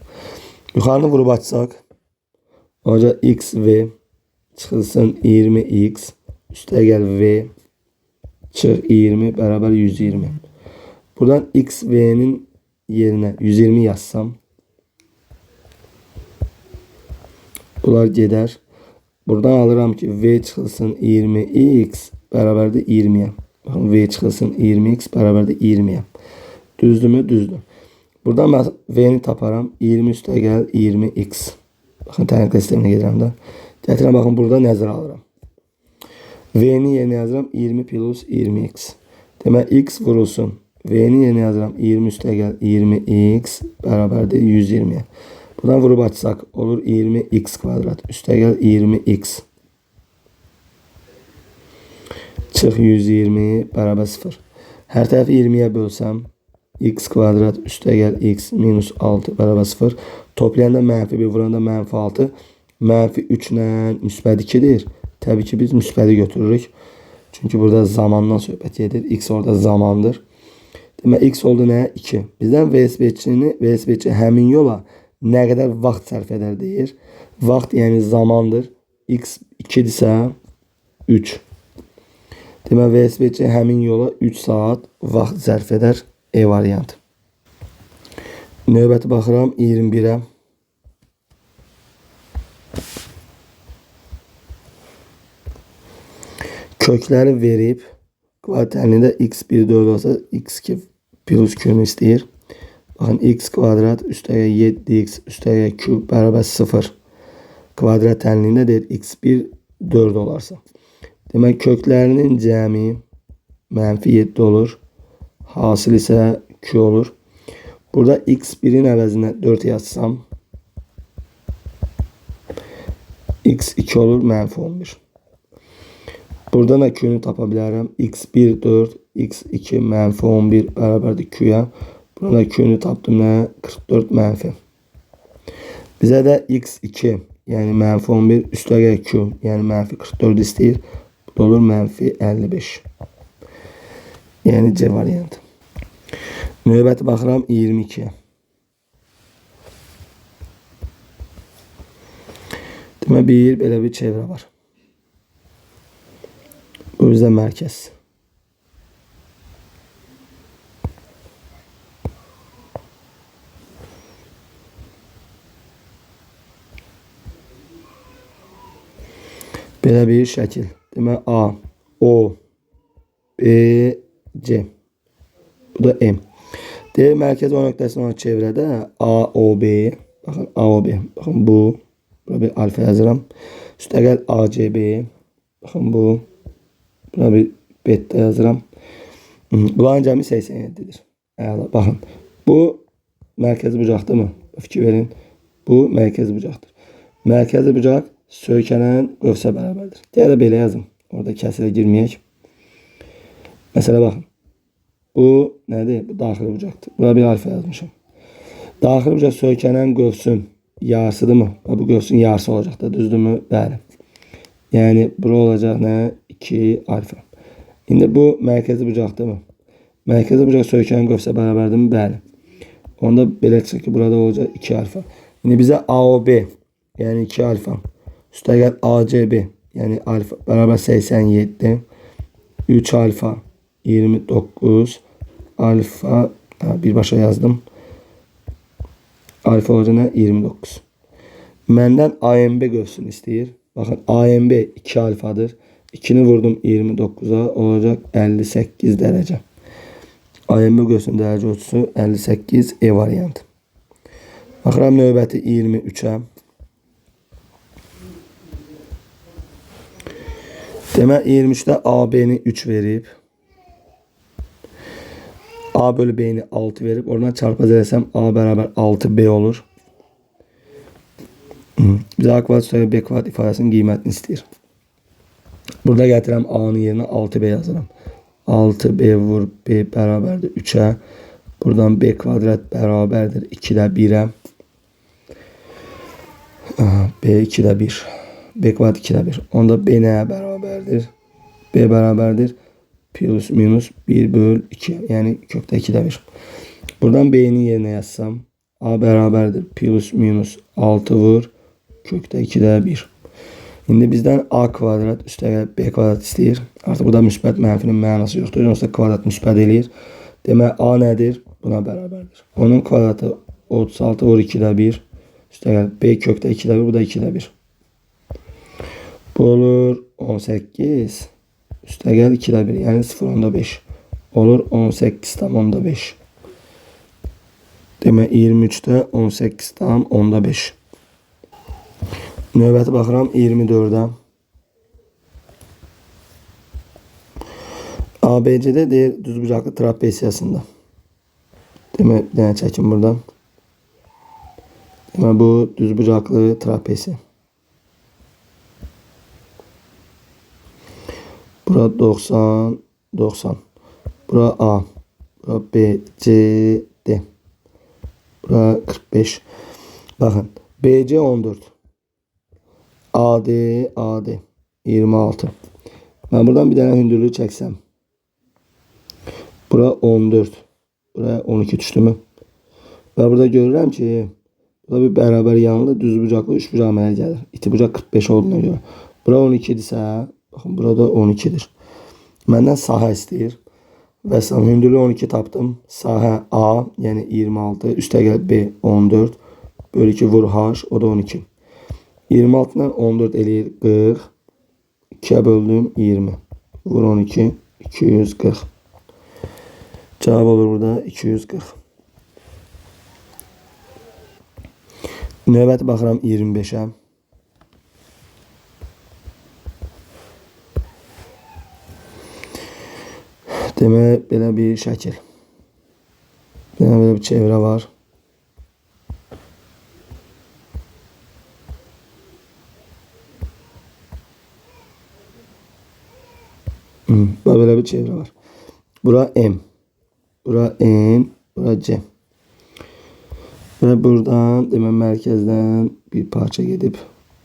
Yuxarını vurub açsaq, olacaq xv çıxılsın 20x, üstə gəl v, çıx 20 bərabər 120. Buradan xv-nin yerinə 120 yazsam, bunlar gedər. Buradan alıram ki, v çıxılsın 20x bərabərdir 20-yə. Baxın, v çıxılsın 20x bərabərdir 20-yə. Düzdürmü? Düzdür. Buradan mən v-ni taparam. 20 üstə gəl 20x. Baxın, tənqid sisteminə gedirəm də. Gətirəm, baxın, burada nəzərə alıram. V-nin yerinə yazıram 20 plus 20x. Demək, x vurulsun. V-nin yerinə yazıram 20 üstə gəl 20x bərabərdir 120-yə. Buradan vurub açsaq olur 20x kvadrat. Üstə gəl 20x. Çıx 120 bərabər 0. Hər tərəfi 20-yə bölsəm x kvadrat üstə gəl x minus 6 bərabər 0. Toplayanda mənfi 1, vuranda mənfi 6. Mənfi 3 ilə müsbət 2-dir. Təbii ki, biz müsbəti götürürük. Çünki burada zamandan söhbət gedir. X orada zamandır. Demək, x oldu nə? 2. Bizdən velosipedçi həmin yola nə qədər vaxt sərf edər deyir. Vaxt yəni zamandır. X 2-dirsə 3. Demək, velosipedçi həmin yola 3 saat vaxt sərf edər. E variantı. Növbəti baxıram 21-ə. Kökləri verib kvadrat tənliyində x1 4 olsa x2 plus q-ni istəyir. Baxın, x kvadrat üstəgə 7x üstəgə q bərabər 0. Kvadrat tənliyində deyir x1 4 olarsa. Demək, köklərinin cəmi mənfi 7 olur. Hasil isə q olur. Burada x1-in əvəzinə 4 yazsam x2 olur mənfi 11. Buradan da q-ni tapa bilərəm. x1 4, x2 mənfi 11 bərabərdir q-ya. Burada q-ni tapdım nə? 44 mənfi. Bizə də x2, yəni mənfi 11, üstəgəl q, yəni mənfi 44 istəyir. Bu da olur mənfi 55. Yəni C variantı. Növbəti baxıram 22-yə. Demək, belə bir çevrə var. Bu bizdə mərkəz. Belə bir şəkil. Demək, A, O, B, C. Bu da M. Deyir, mərkəz O nöqtəsinin olan çevrədə A, O, B. Baxın, A, O, B. Baxın, bu. Bura bir alfa yazıram. Üstəgəl A, C, B. Baxın, bu. Buna bir beta yazıram. Bunların cəmi 87-dir. Əla, baxın. Bu mərkəzi bucaqdır mı? Fikir verin. Bu mərkəzi bucaqdır. Mərkəzi bucaq Söykənən qövsə bərabərdir. Gəl də belə yazım. Orada kəsirə girməyək. Məsələ baxın. Bu nədir? Bu daxili bucaqdır. Bura bir alfa yazmışam. Daxili bucaq söykənən qövsün yarısıdırmı? Bu qövsün yarısı olacaq da, düzdürmü? Bəli. Yəni bura olacaq nə? 2 alfa. İndi bu mərkəzi bucaqdırmı? Mərkəzi bucaq söykənən qövsə bərabərdirmi? Bəli. Onda belə çıxır ki, burada olacaq 2 alfa. İndi bizə AOB, yəni 2 alfa, üstəgəl ACB, yəni alfa bərabər 87, 3 alfa 29, alfa, birbaşa yazdım. Alfa olacaq nə? 29. Məndən AMB qövsünü istəyir. Baxın, AMB 2 alfadır. 2-ni vurdum 29-a, olacaq 58 dərəcə. AMB qövsünün dərəcə ölçüsü 58, E variantı. Baxıram növbəti 23-ə. Demək 23-də AB-ni 3 verib. A bölü B-ni 6 verib. Oradan çarpaz eləsəm A bərabər 6B olur. Bizə A kvadrat üstəgəl B kvadrat ifadəsinin qiymətini istəyir. Burada gətirəm A-nın yerinə 6B yazıram. 6B vur B bərabərdir 3-ə. Buradan B kvadrat bərabərdir 2-də 1-ə. B 2-də 1. B kvadrat 2-də 1. Onda B nəyə bərabərdir? B bərabərdir plus minus 1 böl 2. Yəni kökdə 2-də 1. Buradan B-nin yerinə yazsam A bərabərdir plus minus 6 vur kökdə 2-də 1. İndi bizdən A kvadrat üstəgəl B kvadrat istəyir. Artıq burada müsbət mənfinin mənası yoxdur. Onsuz da kvadrat müsbət eləyir. Demək A nədir? Buna bərabərdir. Onun kvadratı 36 vur 2-də 1. Üstəgəl B kökdə 2-də 1, bu da 2-də 1. Bu olur 18. Üstəgəl 2-də 1, yəni 0,5. Olur 18,5. Demək 23-də 18,5. Növbəti baxıram 24-ə. ABCD deyir düzbucaqlı trapesiyasında. Demək, bir dənə çəkim buradan. Demək, bu düzbucaqlı trapesiya. Bura 90, 90. Bura A, bura B, C, D. Bura 45. Baxın, BC 14. AD, AD 26. Mən buradan bir dənə hündürlüyü çəksəm. Bura 14. Buraya 12 düşdü mü? Və burada görürəm ki, burada bir bərabər yanlı düzbucaqlı üçbucaq əmələ gəlir. İti bucaq 45 olduğuna görə. Bura 12-dirsə, baxın burada 12-dir. Məndən sahə istəyir. Və hündürlüyü 12 tapdım. Sahə A, yəni 26, üstəgəl B 14, bölü 2 vur H, o da 12. 26 ilə 14 eləyir 40. 2-yə böldüm 20. Vur 12, 240. Cavab olur burada 240. Növbəti baxıram 25-ə. Demək, belə bir şəkil. Demək, belə bir çevrə var. Belə bir çevrə var. Bura M. Bura N. Bura C. Və buradan, demək, mərkəzdən bir parça gedib.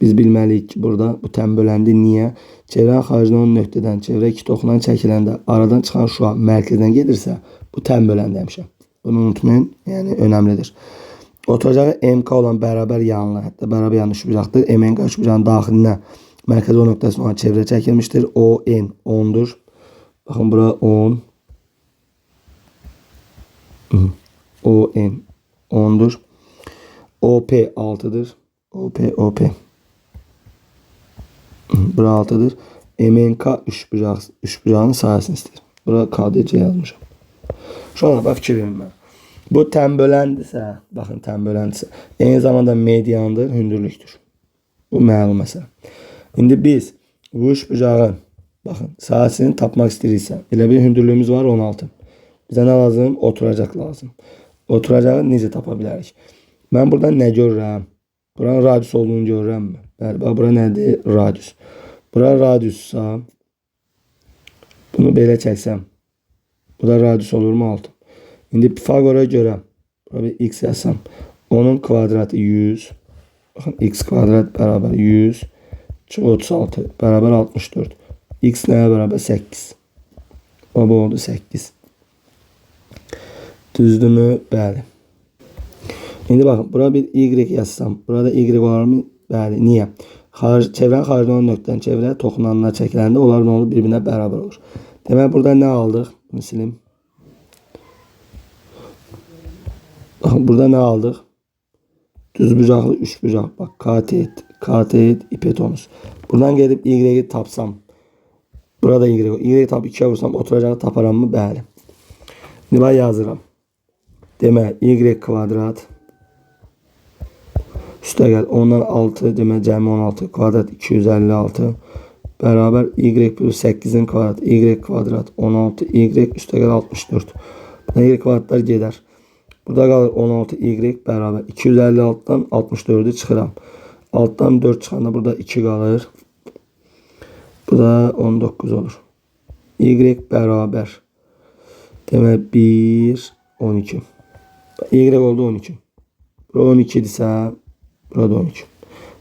Biz bilməliyik ki, burada bu tənböləndi. Niyə? Çevrənin xaricində 10 nöqtədən çevrə 2 toxunan çəkiləndə aradan çıxan şüa mərkəzdən gedirsə, bu tənböləndi həmişə. Bunu unutmayın, yəni önəmlidir. Oturacağı MK olan bərabər yanlı, hətta bərabər yanlı üçbucaqdır. MNK üçbucağın daxilinə mərkəzi O nöqtəsində olan çevrə çəkilmişdir. ON 10-dur. Baxın, bura 10. ON 10-dur. OP 6-dır. OP, OP. Bura 6-dır. MNK üçbucağının sahəsini istəyir. Bura KDC yazmışam. Şu an bax fikir verin mənə. Bu tənböləndirsə, baxın tənböləndirsə, eyni zamanda mediandır, hündürlükdür. Bu məlum məsələ. İndi biz bu üçbucağın, baxın, sahəsini tapmaq istəyiriksə, elə bir hündürlüyümüz var 16. Bizə nə lazım? Oturacaq lazım. Oturacağı necə tapa bilərik? Mən buradan nə görürəm? Buranın radius olduğunu görürəmmi? Bəli, bax bura nədir? Radius. Bura radiussa, bunu belə çəksəm, bu da radius olurmu 6? İndi Pifagora görə, bura bir x yazsam, onun kvadratı 100. Baxın, x kvadrat bərabər 100, çıx 36 bərabər 64. X nəyə bərabər? 8. O, bu oldu 8. Düzdürmü? Bəli. İndi baxın, bura bir y yazsam, burada y olarmı? Bəli. Niyə? Çevrənin xaricində olan nöqtədən çevrəyə toxunanlar çəkiləndə onlar nə olur? Bir-birinə bərabər olur. Demək, burada nə aldıq? Bunu silim. Baxın, burada nə aldıq? Düzbucaqlı üçbucaq. Bax, katet, katet, hipotenüs. Buradan gedib y-i tapsam, burada y, y tap 2-yə vursam, oturacağı taparam mı? Bəli. İndi bax, yazıram. Demək, y kvadrat üstə gəl, ondan 6, demək, cəmi 16, kvadrat 256 bərabər y plus 8-in kvadratı, y kvadrat 16, y üstə gəl 64. Buna y kvadratlar gedər. Burada qalır 16 y bərabər 256-dan 64-ü çıxıram. Altdan 4 çıxanda burada 2 qalır. Bu da 19 olur. Y bərabər. Demək 1, 12. Y oldu 12. Bura 12 idisə, burada 12.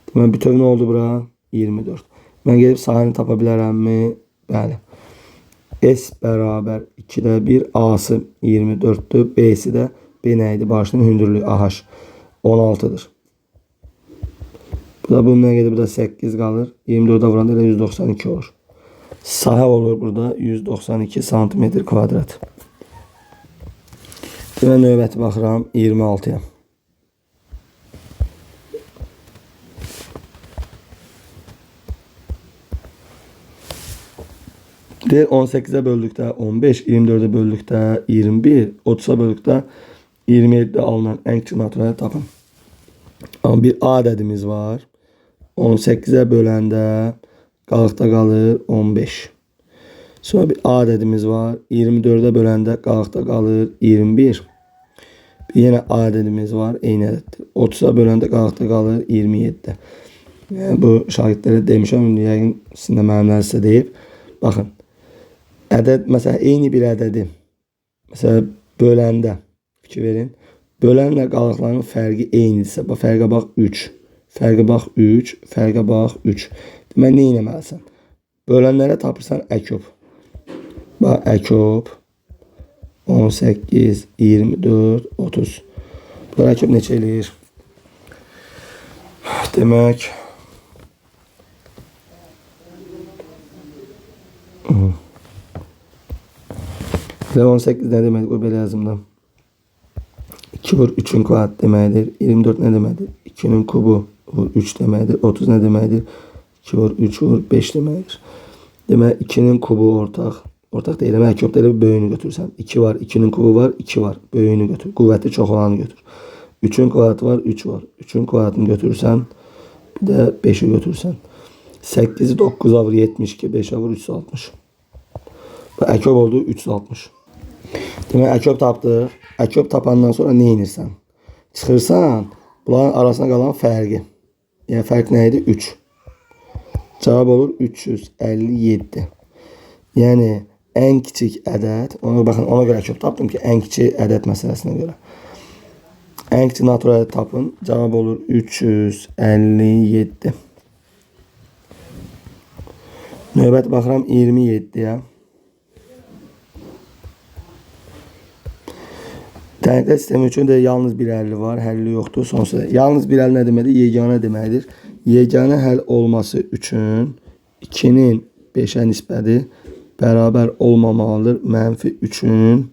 Demək bütöv nə oldu bura? 24. Mən gedib sahəni tapa bilərəmmi? Bəli. S bərabər 2-də 1, A-sı 24-dür, B-si də B nə idi? Bağışlayın, hündürlüyü AH 16-dır. Bu da bundan gedib, bu da 8 qalır. 24-ə vuranda elə 192 olur. Sahə olur burada 192 santimetr kvadrat. Demək, növbəti baxıram 26-ya. Deyir 18-ə böldükdə 15, 24-ə böldükdə 21, 30-a böldükdə 27-də alınan ən kiçik natural tapın. Amma bir A ədədimiz var. 18-ə böləndə qalıqda qalır 15. Sonra bir A ədədimiz var. 24-ə böləndə qalıqda qalır 21. Bir yenə A ədədimiz var. Eyni ədəddir. 30-a böləndə qalıqda qalır 27. Yəni, bu şagirdlərə demişəm. Yəqin sizin də mənimlər sizə deyib. Baxın. Ədəd, məsələn, eyni bir ədədi məsələn, böləndə fikir verin. Bölənlə qalıqların fərqi eynidirsə, bax, fərqə bax 3, fərqə bax 3, fərqə bax 3. Demək, nə etməlisən? Bölənlərə tapırsan əkob. Bax, əkob 18, 24, 30. Bunlar əkob neçə eləyir? Demək, elə 18 nə deməkdir? Qoy belə yazım da. 2 vur 3-ün kvadrat deməkdir. 24 nə deməkdir? 2-nin kubu vur 3 deməkdir. 30 nə deməkdir? 2 vur 3 vur 5 deməkdir. Demək, 2-nin kubu ortaq. Ortaq deyil, amma əkobda elə bir böyüyünü götürsən. 2 var, 2-nin kubu var, 2 var. Böyüyünü götür. Qüvvəti çox olanı götür. 3-ün kvadratı var, 3 var. 3-ün kvadratını götürürsən, bir də 5-i götürürsən. 8-i 9-a vur 72, 5-ə vur 360. Bu əkob oldu 360. Demək, əkob tapdıq. Əkob tapandan sonra nə edirsən? Çıxırsan, bunların arasına qalan fərqi. Yəni, fərq nə idi? 3. Cavab olur 357. Yəni, ən kiçik ədəd, ona baxın, ona görə əkob tapdım ki, ən kiçik ədəd məsələsinə görə. Ən kiçik natural ədəd tapın. Cavab olur 357. Növbət baxıram 27-yə. Tənqidlər sistemi üçün də yalnız bir əlli var, həlli yoxdur. Sonsuz. Yalnız bir əl nə deməkdir? Yeganə deməkdir. Yeganə həll olması üçün 2-nin 5-ə nisbəti bərabər olmamalıdır mənfi 3-ün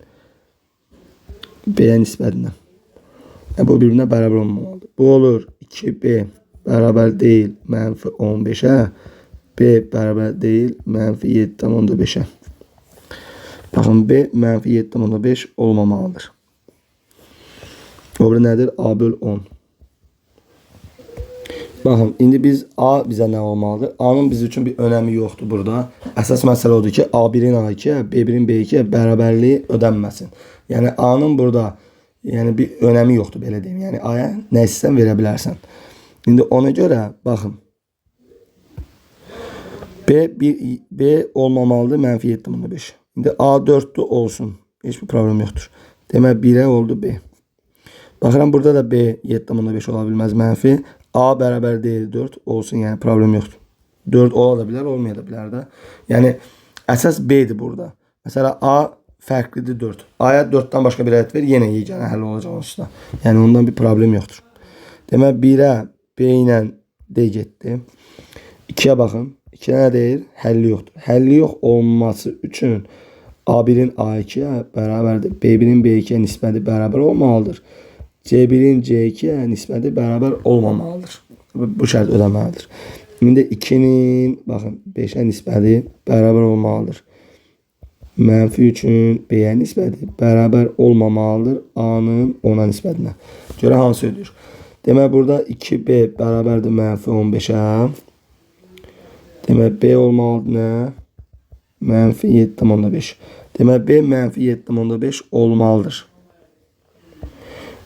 B-yə nisbətinə. Yəni, bu bir-birinə bərabər olmamalıdır. Bu olur 2B bərabər deyil mənfi 15-ə, B bərabər deyil mənfi 7,5-ə. Baxın, B mənfi 7,5 olmamalıdır. O biri nədir? A böl 10. Baxın, indi biz A bizə nə olmalıdır? A-nın biz üçün bir önəmi yoxdur burada. Əsas məsələ odur ki, A1-in A2-yə, B1-in B2-yə bərabərliyi ödənməsin. Yəni A-nın burada bir önəmi yoxdur, belə deyim. Yəni A-ya nə istəsən verə bilərsən. İndi ona görə baxın. B olmamalıdır mənfi 7,5. İndi A 4-dür olsun. Heç bir problem yoxdur. Demək 1-ə oldu B. Baxıram burada da B 7,5 ola bilməz mənfi. A bərabər deyil 4 olsun, yəni problem yoxdur. 4 ola da bilər, olmaya da bilər də. Yəni əsas B-dir burada. Məsələn A fərqlidir 4. A-ya 4-dən başqa bir ədəd ver, yenə yeganə həll olacaq onsuz da. Yəni ondan bir problem yoxdur. Demək 1-ə B ilə D getdi. 2-yə baxın. 2-yə nə deyir? Həlli yoxdur. Həlli yox olması üçün A1-in A2-yə bərabərdir. B1-in B2-yə nisbəti bərabər olmalıdır. C1-in C2-yə nisbəti bərabər olmamalıdır. Bu şərt ödəməlidir. İndi 2-nin, baxın, 5-ə nisbəti bərabər olmalıdır. Mənfi 3-ün B-yə nisbəti bərabər olmamalıdır A-nın 10-a nisbətinə. Görə hansı ödəyir? Demək, burada 2B bərabərdir mənfi 15-ə. Demək, B olmalıdır nə? Mənfi 7,5. Demək, B mənfi 7,5 olmalıdır.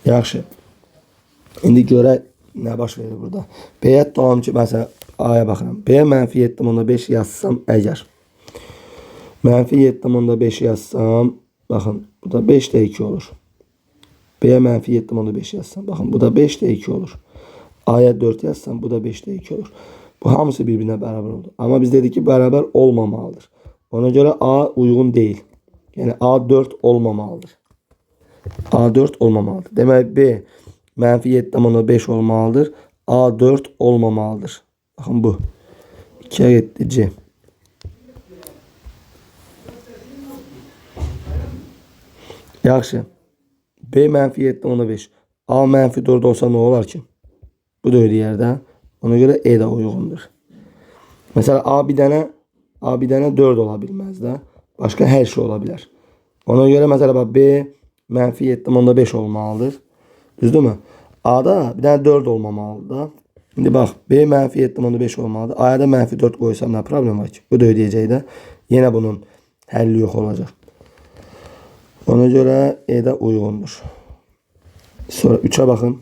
Yaxşı. İndi görək nə baş verir burada. B-yə tutalım ki, məsələn, A-ya baxıram. B-yə mənfi 7,5 yazsam əgər. Mənfi 7,5 yazsam, baxın, bu da 5 də 2 olur. B-yə mənfi 7,5 yazsam, baxın, bu da 5 də 2 olur. A-ya 4 yazsam, bu da 5 də 2 olur. Bu hamısı bir-birinə bərabər oldu. Amma biz dedik ki, bərabər olmamalıdır. Ona görə A uyğun deyil. Yəni A 4 olmamalıdır. A 4 olmamalıdır. Demək B mənfi 7,5 olmalıdır. A 4 olmamalıdır. Baxın bu. 2-yə getdi C. Yaxşı. B mənfi 7,5. A mənfi 4 olsa nə olar ki? Bu da öyle yerdə. Ona görə E də uyğundur. Məsələn A bir dənə 4 ola bilməz də. Başqa hər şey ola bilər. Ona görə məsələ bax B mənfi 7,5 olmalıdır. Düzdürmü? A-da bir dənə 4 olmamalıdır da. İndi bax B mənfi 7,5 olmalıdır. A-ya da mənfi 4 qoysam nə problem var ki? Bu da ödəyəcək də. Yenə bunun həlli yox olacaq. Ona görə E də uyğundur. Sonra 3-ə baxın.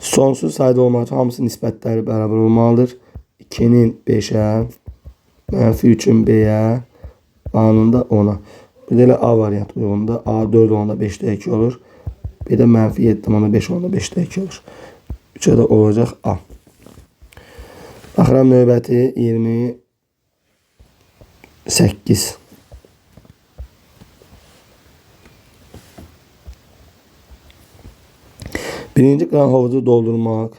Sonsuz sayda olmaq üçün hamısı nisbətləri bərabər olmalıdır. 2-nin 5-ə, mənfi 3-ün B-yə, A-nın da 10-a. Bir də elə A variantı uyğundur. A 4 olanda 5-də 2 olur. B də mənfi 7,5 olanda 5-də 2 olur. 3-ə də olacaq A. Baxıram növbəti 28. Birinci kran hovuzu doldurmaq,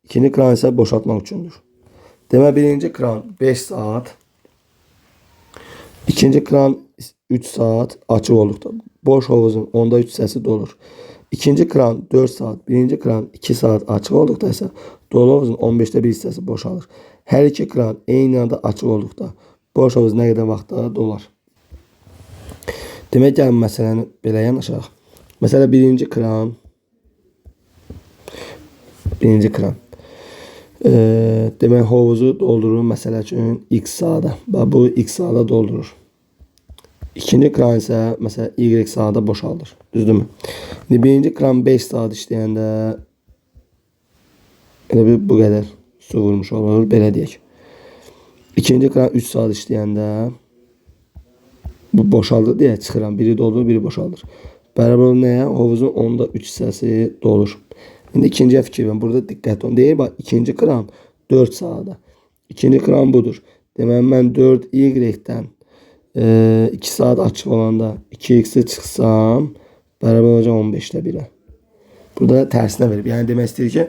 ikinci kran isə boşaltmaq üçündür. Demək, birinci kran 5 saat, ikinci kran 3 saat açıq olduqda boş hovuzun 3/10 hissəsi dolur. İkinci kran 4 saat, birinci kran 2 saat açıq olduqda isə dolu hovuzun 1/15 hissəsi boşalır. Hər iki kran eyni anda açıq olduqda boş hovuz nə qədər vaxtda dolar? Demək, gəlin məsələni belə yanaşaq. Məsələ birinci kran. Demək, hovuzu doldurur məsələ üçün x saata. Bax, bu x saata doldurur. İkinci kran isə məsələn y saata boşaldır. Düzdürmü? İndi birinci kran 5 saat işləyəndə elə bir bu qədər su vurmuş olur. Belə deyək. İkinci kran 3 saat işləyəndə bu boşaldır deyə çıxıram. Biri doldurur, biri boşaldır. Bərabər olur nəyə? Hovuzun 3/10 hissəsi dolur. İndi ikinciyə fikir verin. Burada diqqət olun. Deyir, bax, ikinci kran 4 saata. İkinci kran budur. Deməli, mən 4y-dən 2 saat açıq olanda 2x-i çıxsam, bərabər olacaq 1/15-ə. Burada tərsinə verib. Yəni, demək istəyir ki,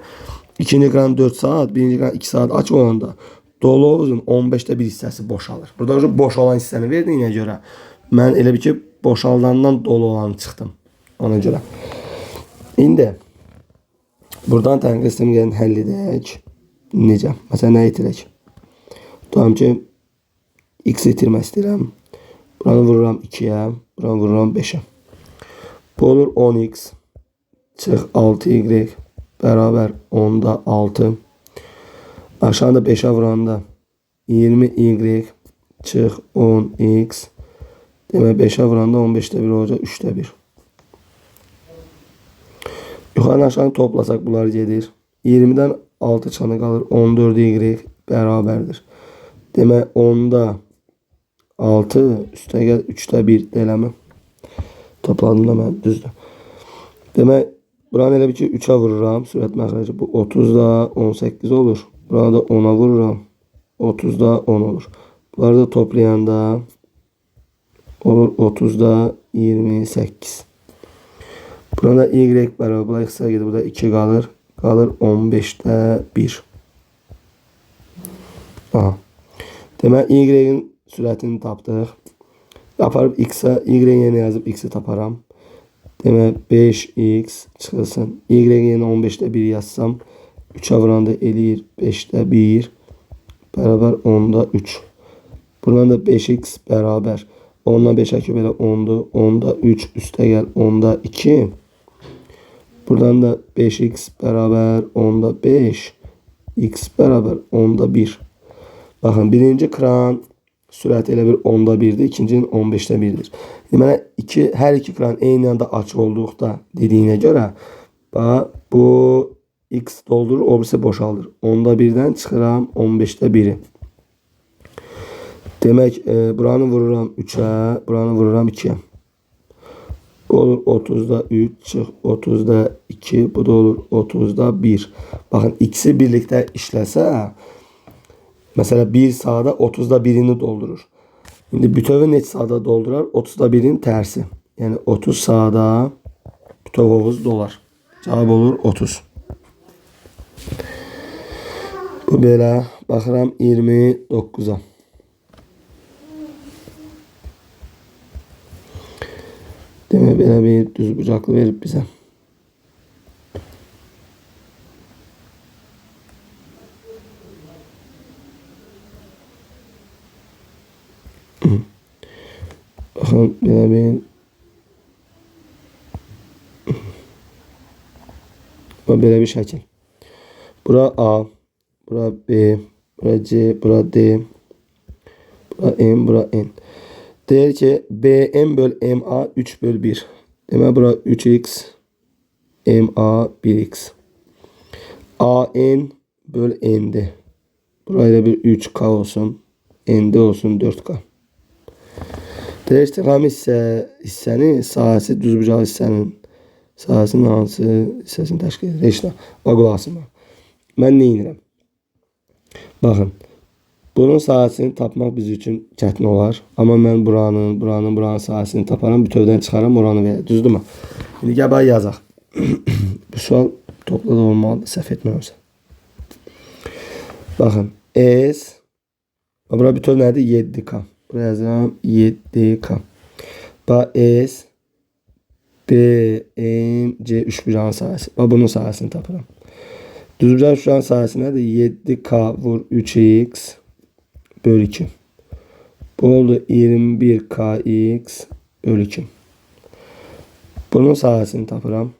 ikinci kran 4 saat, birinci kran 2 saat açıq olanda dolu hovuzun 1/15 hissəsi boşalır. Burada boş olan hissəni verdiyinə görə mən elə bir ki, boşaldandan dolu olanı çıxdım. Ona görə. İndi buradan tənqid sistemi gəlin həll edək. Necə? Məsələn, nə itirək? Tutalım ki, x itirmək istəyirəm. Buranı vururam 2-yə, buranı vururam 5-ə. Bu olur 10x çıx 6y bərabər 10/6. Aşağıda 5-ə vuranda 20y çıx 10x. Demək 5-ə vuranda 1/15 olacaq 3/1. Yuxarı aşağını toplasaq bunlar gedir. 20-dən 6 çıxanda qalır 14y bərabərdir. Demək 10-da 6 üstəgəl 3-də 1 eləmi? Topladım da mən, düzdür. Demək buranı elə bir ki 3-ə vururam. Sürət məxrəci bu 30-da 18 olur. Buranı da 10-a vururam. 30-da 10 olur. Bunları da toplayanda olur 30-da 28. Burada y bərabər. Bura x-ə gedir. Burada 2 qalır. Qalır 15-də 1. Aha. Demək y-in sürətini tapdıq. Aparıb x-ə, y-in yerinə yazıb x-i taparam. Demək 5x çıxılsın. Y-in yerinə 15-də 1 yazsam 3-ə vuranda eləyir 5-də 1 bərabər 10-da 3. Buradan da 5x bərabər 10-dan 5-ə ki belə 10-dur. 10-da 3 üstəgəl 10-da 2. Buradan da 5x bərabər 10-da 5. X bərabər 10-da 1. Baxın, birinci kran sürəti elə bir 10-da 1-dir, ikincinin 15-də 1-dir. Deməli, hər iki kran eyni anda açıq olduqda dediyinə görə bu x doldurur, o birisi boşaldır. 10-da 1-dən çıxıram 15-də 1-i. Demək, buranı vururam 3-ə, buranı vururam 2-yə. Bu olur 30-da 3, çıx 30-da 2, bu da olur 30-da 1. Baxın, ikisi birlikdə işləsə, məsələ 1 sahada 30-da 1-ini doldurur. İndi bütövü neçə sahada doldurar? 30-da 1-in tərsi. Yəni 30 sahada bütöv hovuz dolar. Cavab olur 30. Bu belə. Baxıram 29-a. Demək belə bir düz bucaqlı verib bizə. Baxın, belə bir belə bir şəkil. Bura A, bura B, bura C, bura D, bura M, bura N. Deyir ki, BM böl MA 3 böl 1. Demək, bura 3x, MA 1x. AN böl ND. Bura elə bir 3K olsun. ND olsun 4K. Deyir, istiqami hissənin sahəsi düzbucaqlı hissənin sahəsinin hansı hissəsini təşkil edir? Heç nə. Bax, qulaq asın. Mən nə edirəm? Baxın. Bunun sahəsini tapmaq biz üçün çətin olar. Amma mən buranın, buranın, buranın sahəsini taparam, bütövdən çıxaram, oranı verər. Düzdürmü? İndi gəl bax yazaq. Bu sual topla da olmalıdır, səhv etməmsə. Baxın, S, bura bütöv nədir? 7K. Buraya yazıram 7K. Bax, S, B, M, C üçbucağın sahəsi. Bax, bunun sahəsini tapıram. Düzbucaq üçbucağın sahəsi nədir? 7K vur 3X böl 2. Bu oldu 21KX böl 2. Bunun sahəsini tapıram.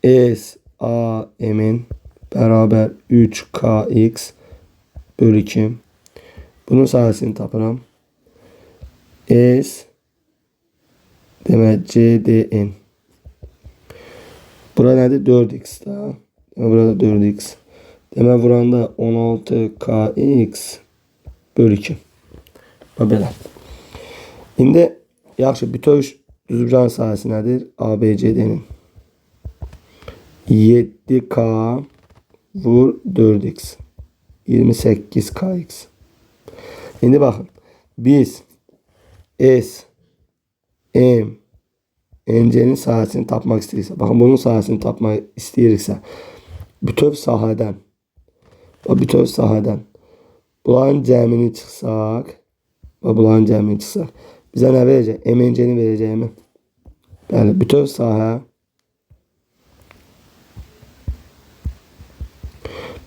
S, A, M-in bərabər 3KX böl 2. Bunun sahəsini tapıram. S, demək C, D, N. Bura nədir? 4X da. Demək, burada 4X. Demək, vuranda 16KX böl 2. Bax, belə. İndi, yaxşı, bütöv düzbucağın sahəsi nədir? A, B, C, D-nin. 7K vur 4X. 28KX. İndi baxın. Biz S, M, N, C-nin sahəsini tapmaq istəyiriksə, baxın, bunun sahəsini tapmaq istəyiriksə, bütöv sahədən, bax, bütöv sahədən bunların cəmini çıxsaq, bax, bunların cəmini çıxsaq, bizə nə verəcək? M, N, C-ni verəcəkmi? Bəli, bütöv sahə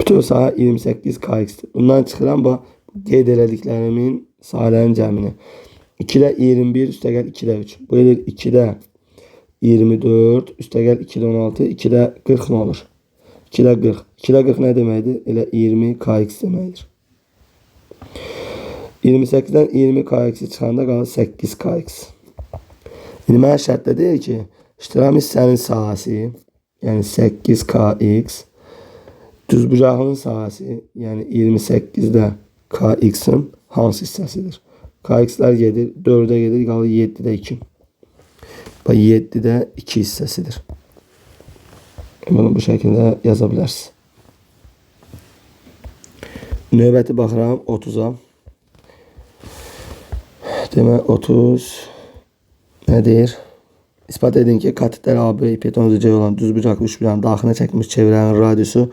28KX-dir. Bundan çıxıram, bax, qeyd elədiklərimin sahələrin cəmini. 2-də 21, üstəgəl 2-də 3. Bu edir 2-də 24, üstəgəl 2-də 16, 2-də 40 nə olur? 2-də 40. 2-də 40 nə deməkdir? Elə 20KX deməkdir. 28-dən 20KX-i çıxanda qalır 8KX. İndi mənə şərtdə deyir ki, iştiram hissənin sahəsi, yəni 8KX Düzbucaqlının sahəsi, yəni 28-də KX-in hansı hissəsidir? KX-lər gedir, 4-ə gedir, qalır 7-də 2. Bax, 7-də 2 hissəsidir. Bunu bu şəkildə yaza bilərsiniz. Növbəti baxıram 30-a. Demək 30 nə deyir? İspat edin ki, katetlər AB, hipotenuzu C olan düzbucaqlı üçbucağın daxilinə çəkilmiş çevrənin radiusu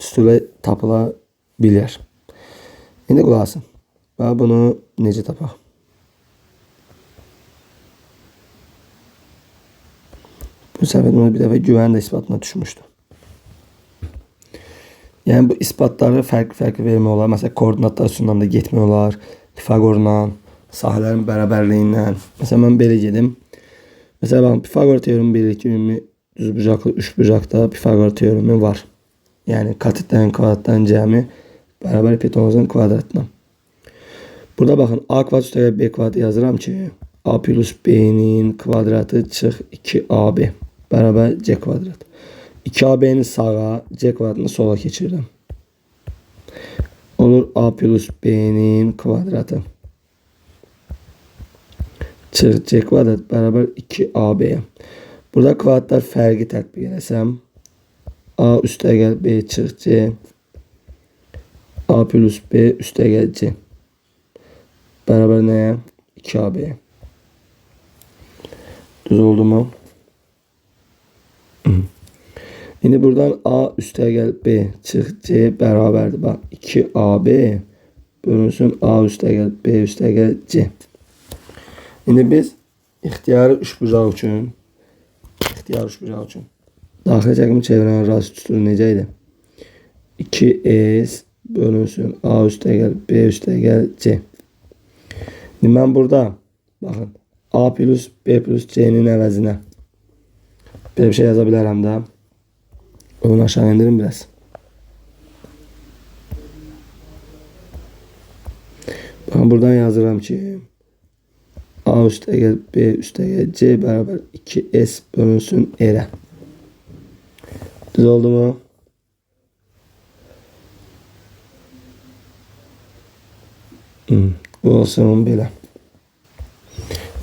düsturla tapıla bilər. İndi qulaq asın. Və bunu necə tapaq? Bu səbəbdən bunu bir dəfə güvən də isbatına düşmüşdü. Yəni bu isbatları fərqli-fərqli vermək olar. Məsələn, koordinatlar üstündən də getmək olar. Pifaqorla, sahələrin bərabərliyindən. Məsələn, mən belə gedim. Məsələn, baxın, Pifaqor teoremi bilir ki, ümumi düzbucaqlı üçbucaqda Pifaqor teoremi var. Yəni, katetlərin kvadratların cəmi bərabər hipotenuzun kvadratına. Burada baxın, A kvadrat üstəgəl B kvadratı yazıram ki, A plus B-nin kvadratı çıx 2AB bərabər C kvadrat. 2AB-ni sağa, C kvadratını sola keçirirəm. Olur A plus B-nin kvadratı. Çıx C kvadrat bərabər 2AB-yə. Burada kvadratlar fərqi tətbiq eləsəm, A üstəgəl B çıx C, A plus B üstəgəl C. Bərabər nəyə? 2AB-yə. Düz oldu mu? İndi buradan A üstəgəl B çıx C bərabərdir. Bax, 2AB bölünsün A üstəgəl B üstəgəl C. İndi biz ixtiyari üçbucaq üçün daxili çəkilmiş çevrənin radius düsturu necə idi? 2S bölünsün A üstəgəl B üstəgəl C. İndi mən burada baxın A plus B plus C-nin əvəzinə belə bir şey yaza bilərəm də. Onu aşağı indirim biraz. Baxın buradan yazıram ki A üstəgəl B üstəgəl C bərabər 2S bölünsün R. Düz oldu mu? Bu olsun belə.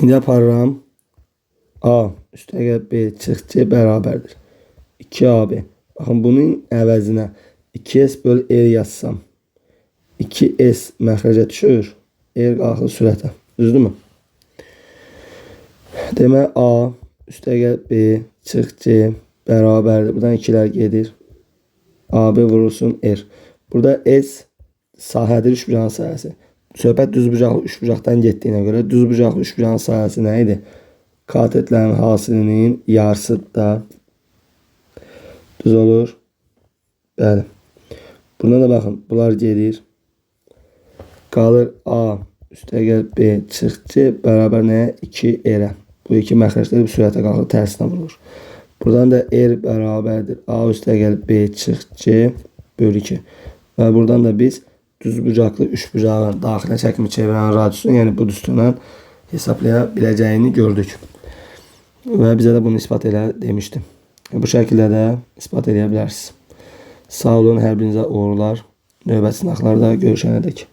İndi aparıram. A üstəgəl B çıx C bərabərdir. 2AB. Baxın bunun əvəzinə 2S böl R yazsam 2S məxrəcə düşür. R qalxır sürətə. Düzdürmü? Demək A üstəgəl B çıx C bərabərdir. Buradan 2-lər gedir. AB vurulsun R. Burada S sahədir, üçbucağın sahəsi. Söhbət düzbucaqlı üçbucaqdan getdiyinə görə düzbucaqlı üçbucağın sahəsi nə idi? Katetlərin hasilinin yarısı da düz olur. Bəli. Buradan da baxın, bunlar gedir. Qalır A üstəgəl B çıx C bərabər nəyə? 2R. Bu iki məxrəcləri sürətə qalxır, tərsinə vurulur. Buradan da R bərabərdir. A üstəgəl B çıx C bölü 2. Və buradan da biz düzbucaqlı üçbucağın daxilinə çəkilmiş çevrənin radiusunu, yəni bu düsturla hesablaya biləcəyini gördük. Və bizə də bunu isbat elə demişdim. Bu şəkildə də isbat eləyə bilərsiniz. Sağ olun, hər birinizə uğurlar. Növbəti sınaqlarda görüşənə dək.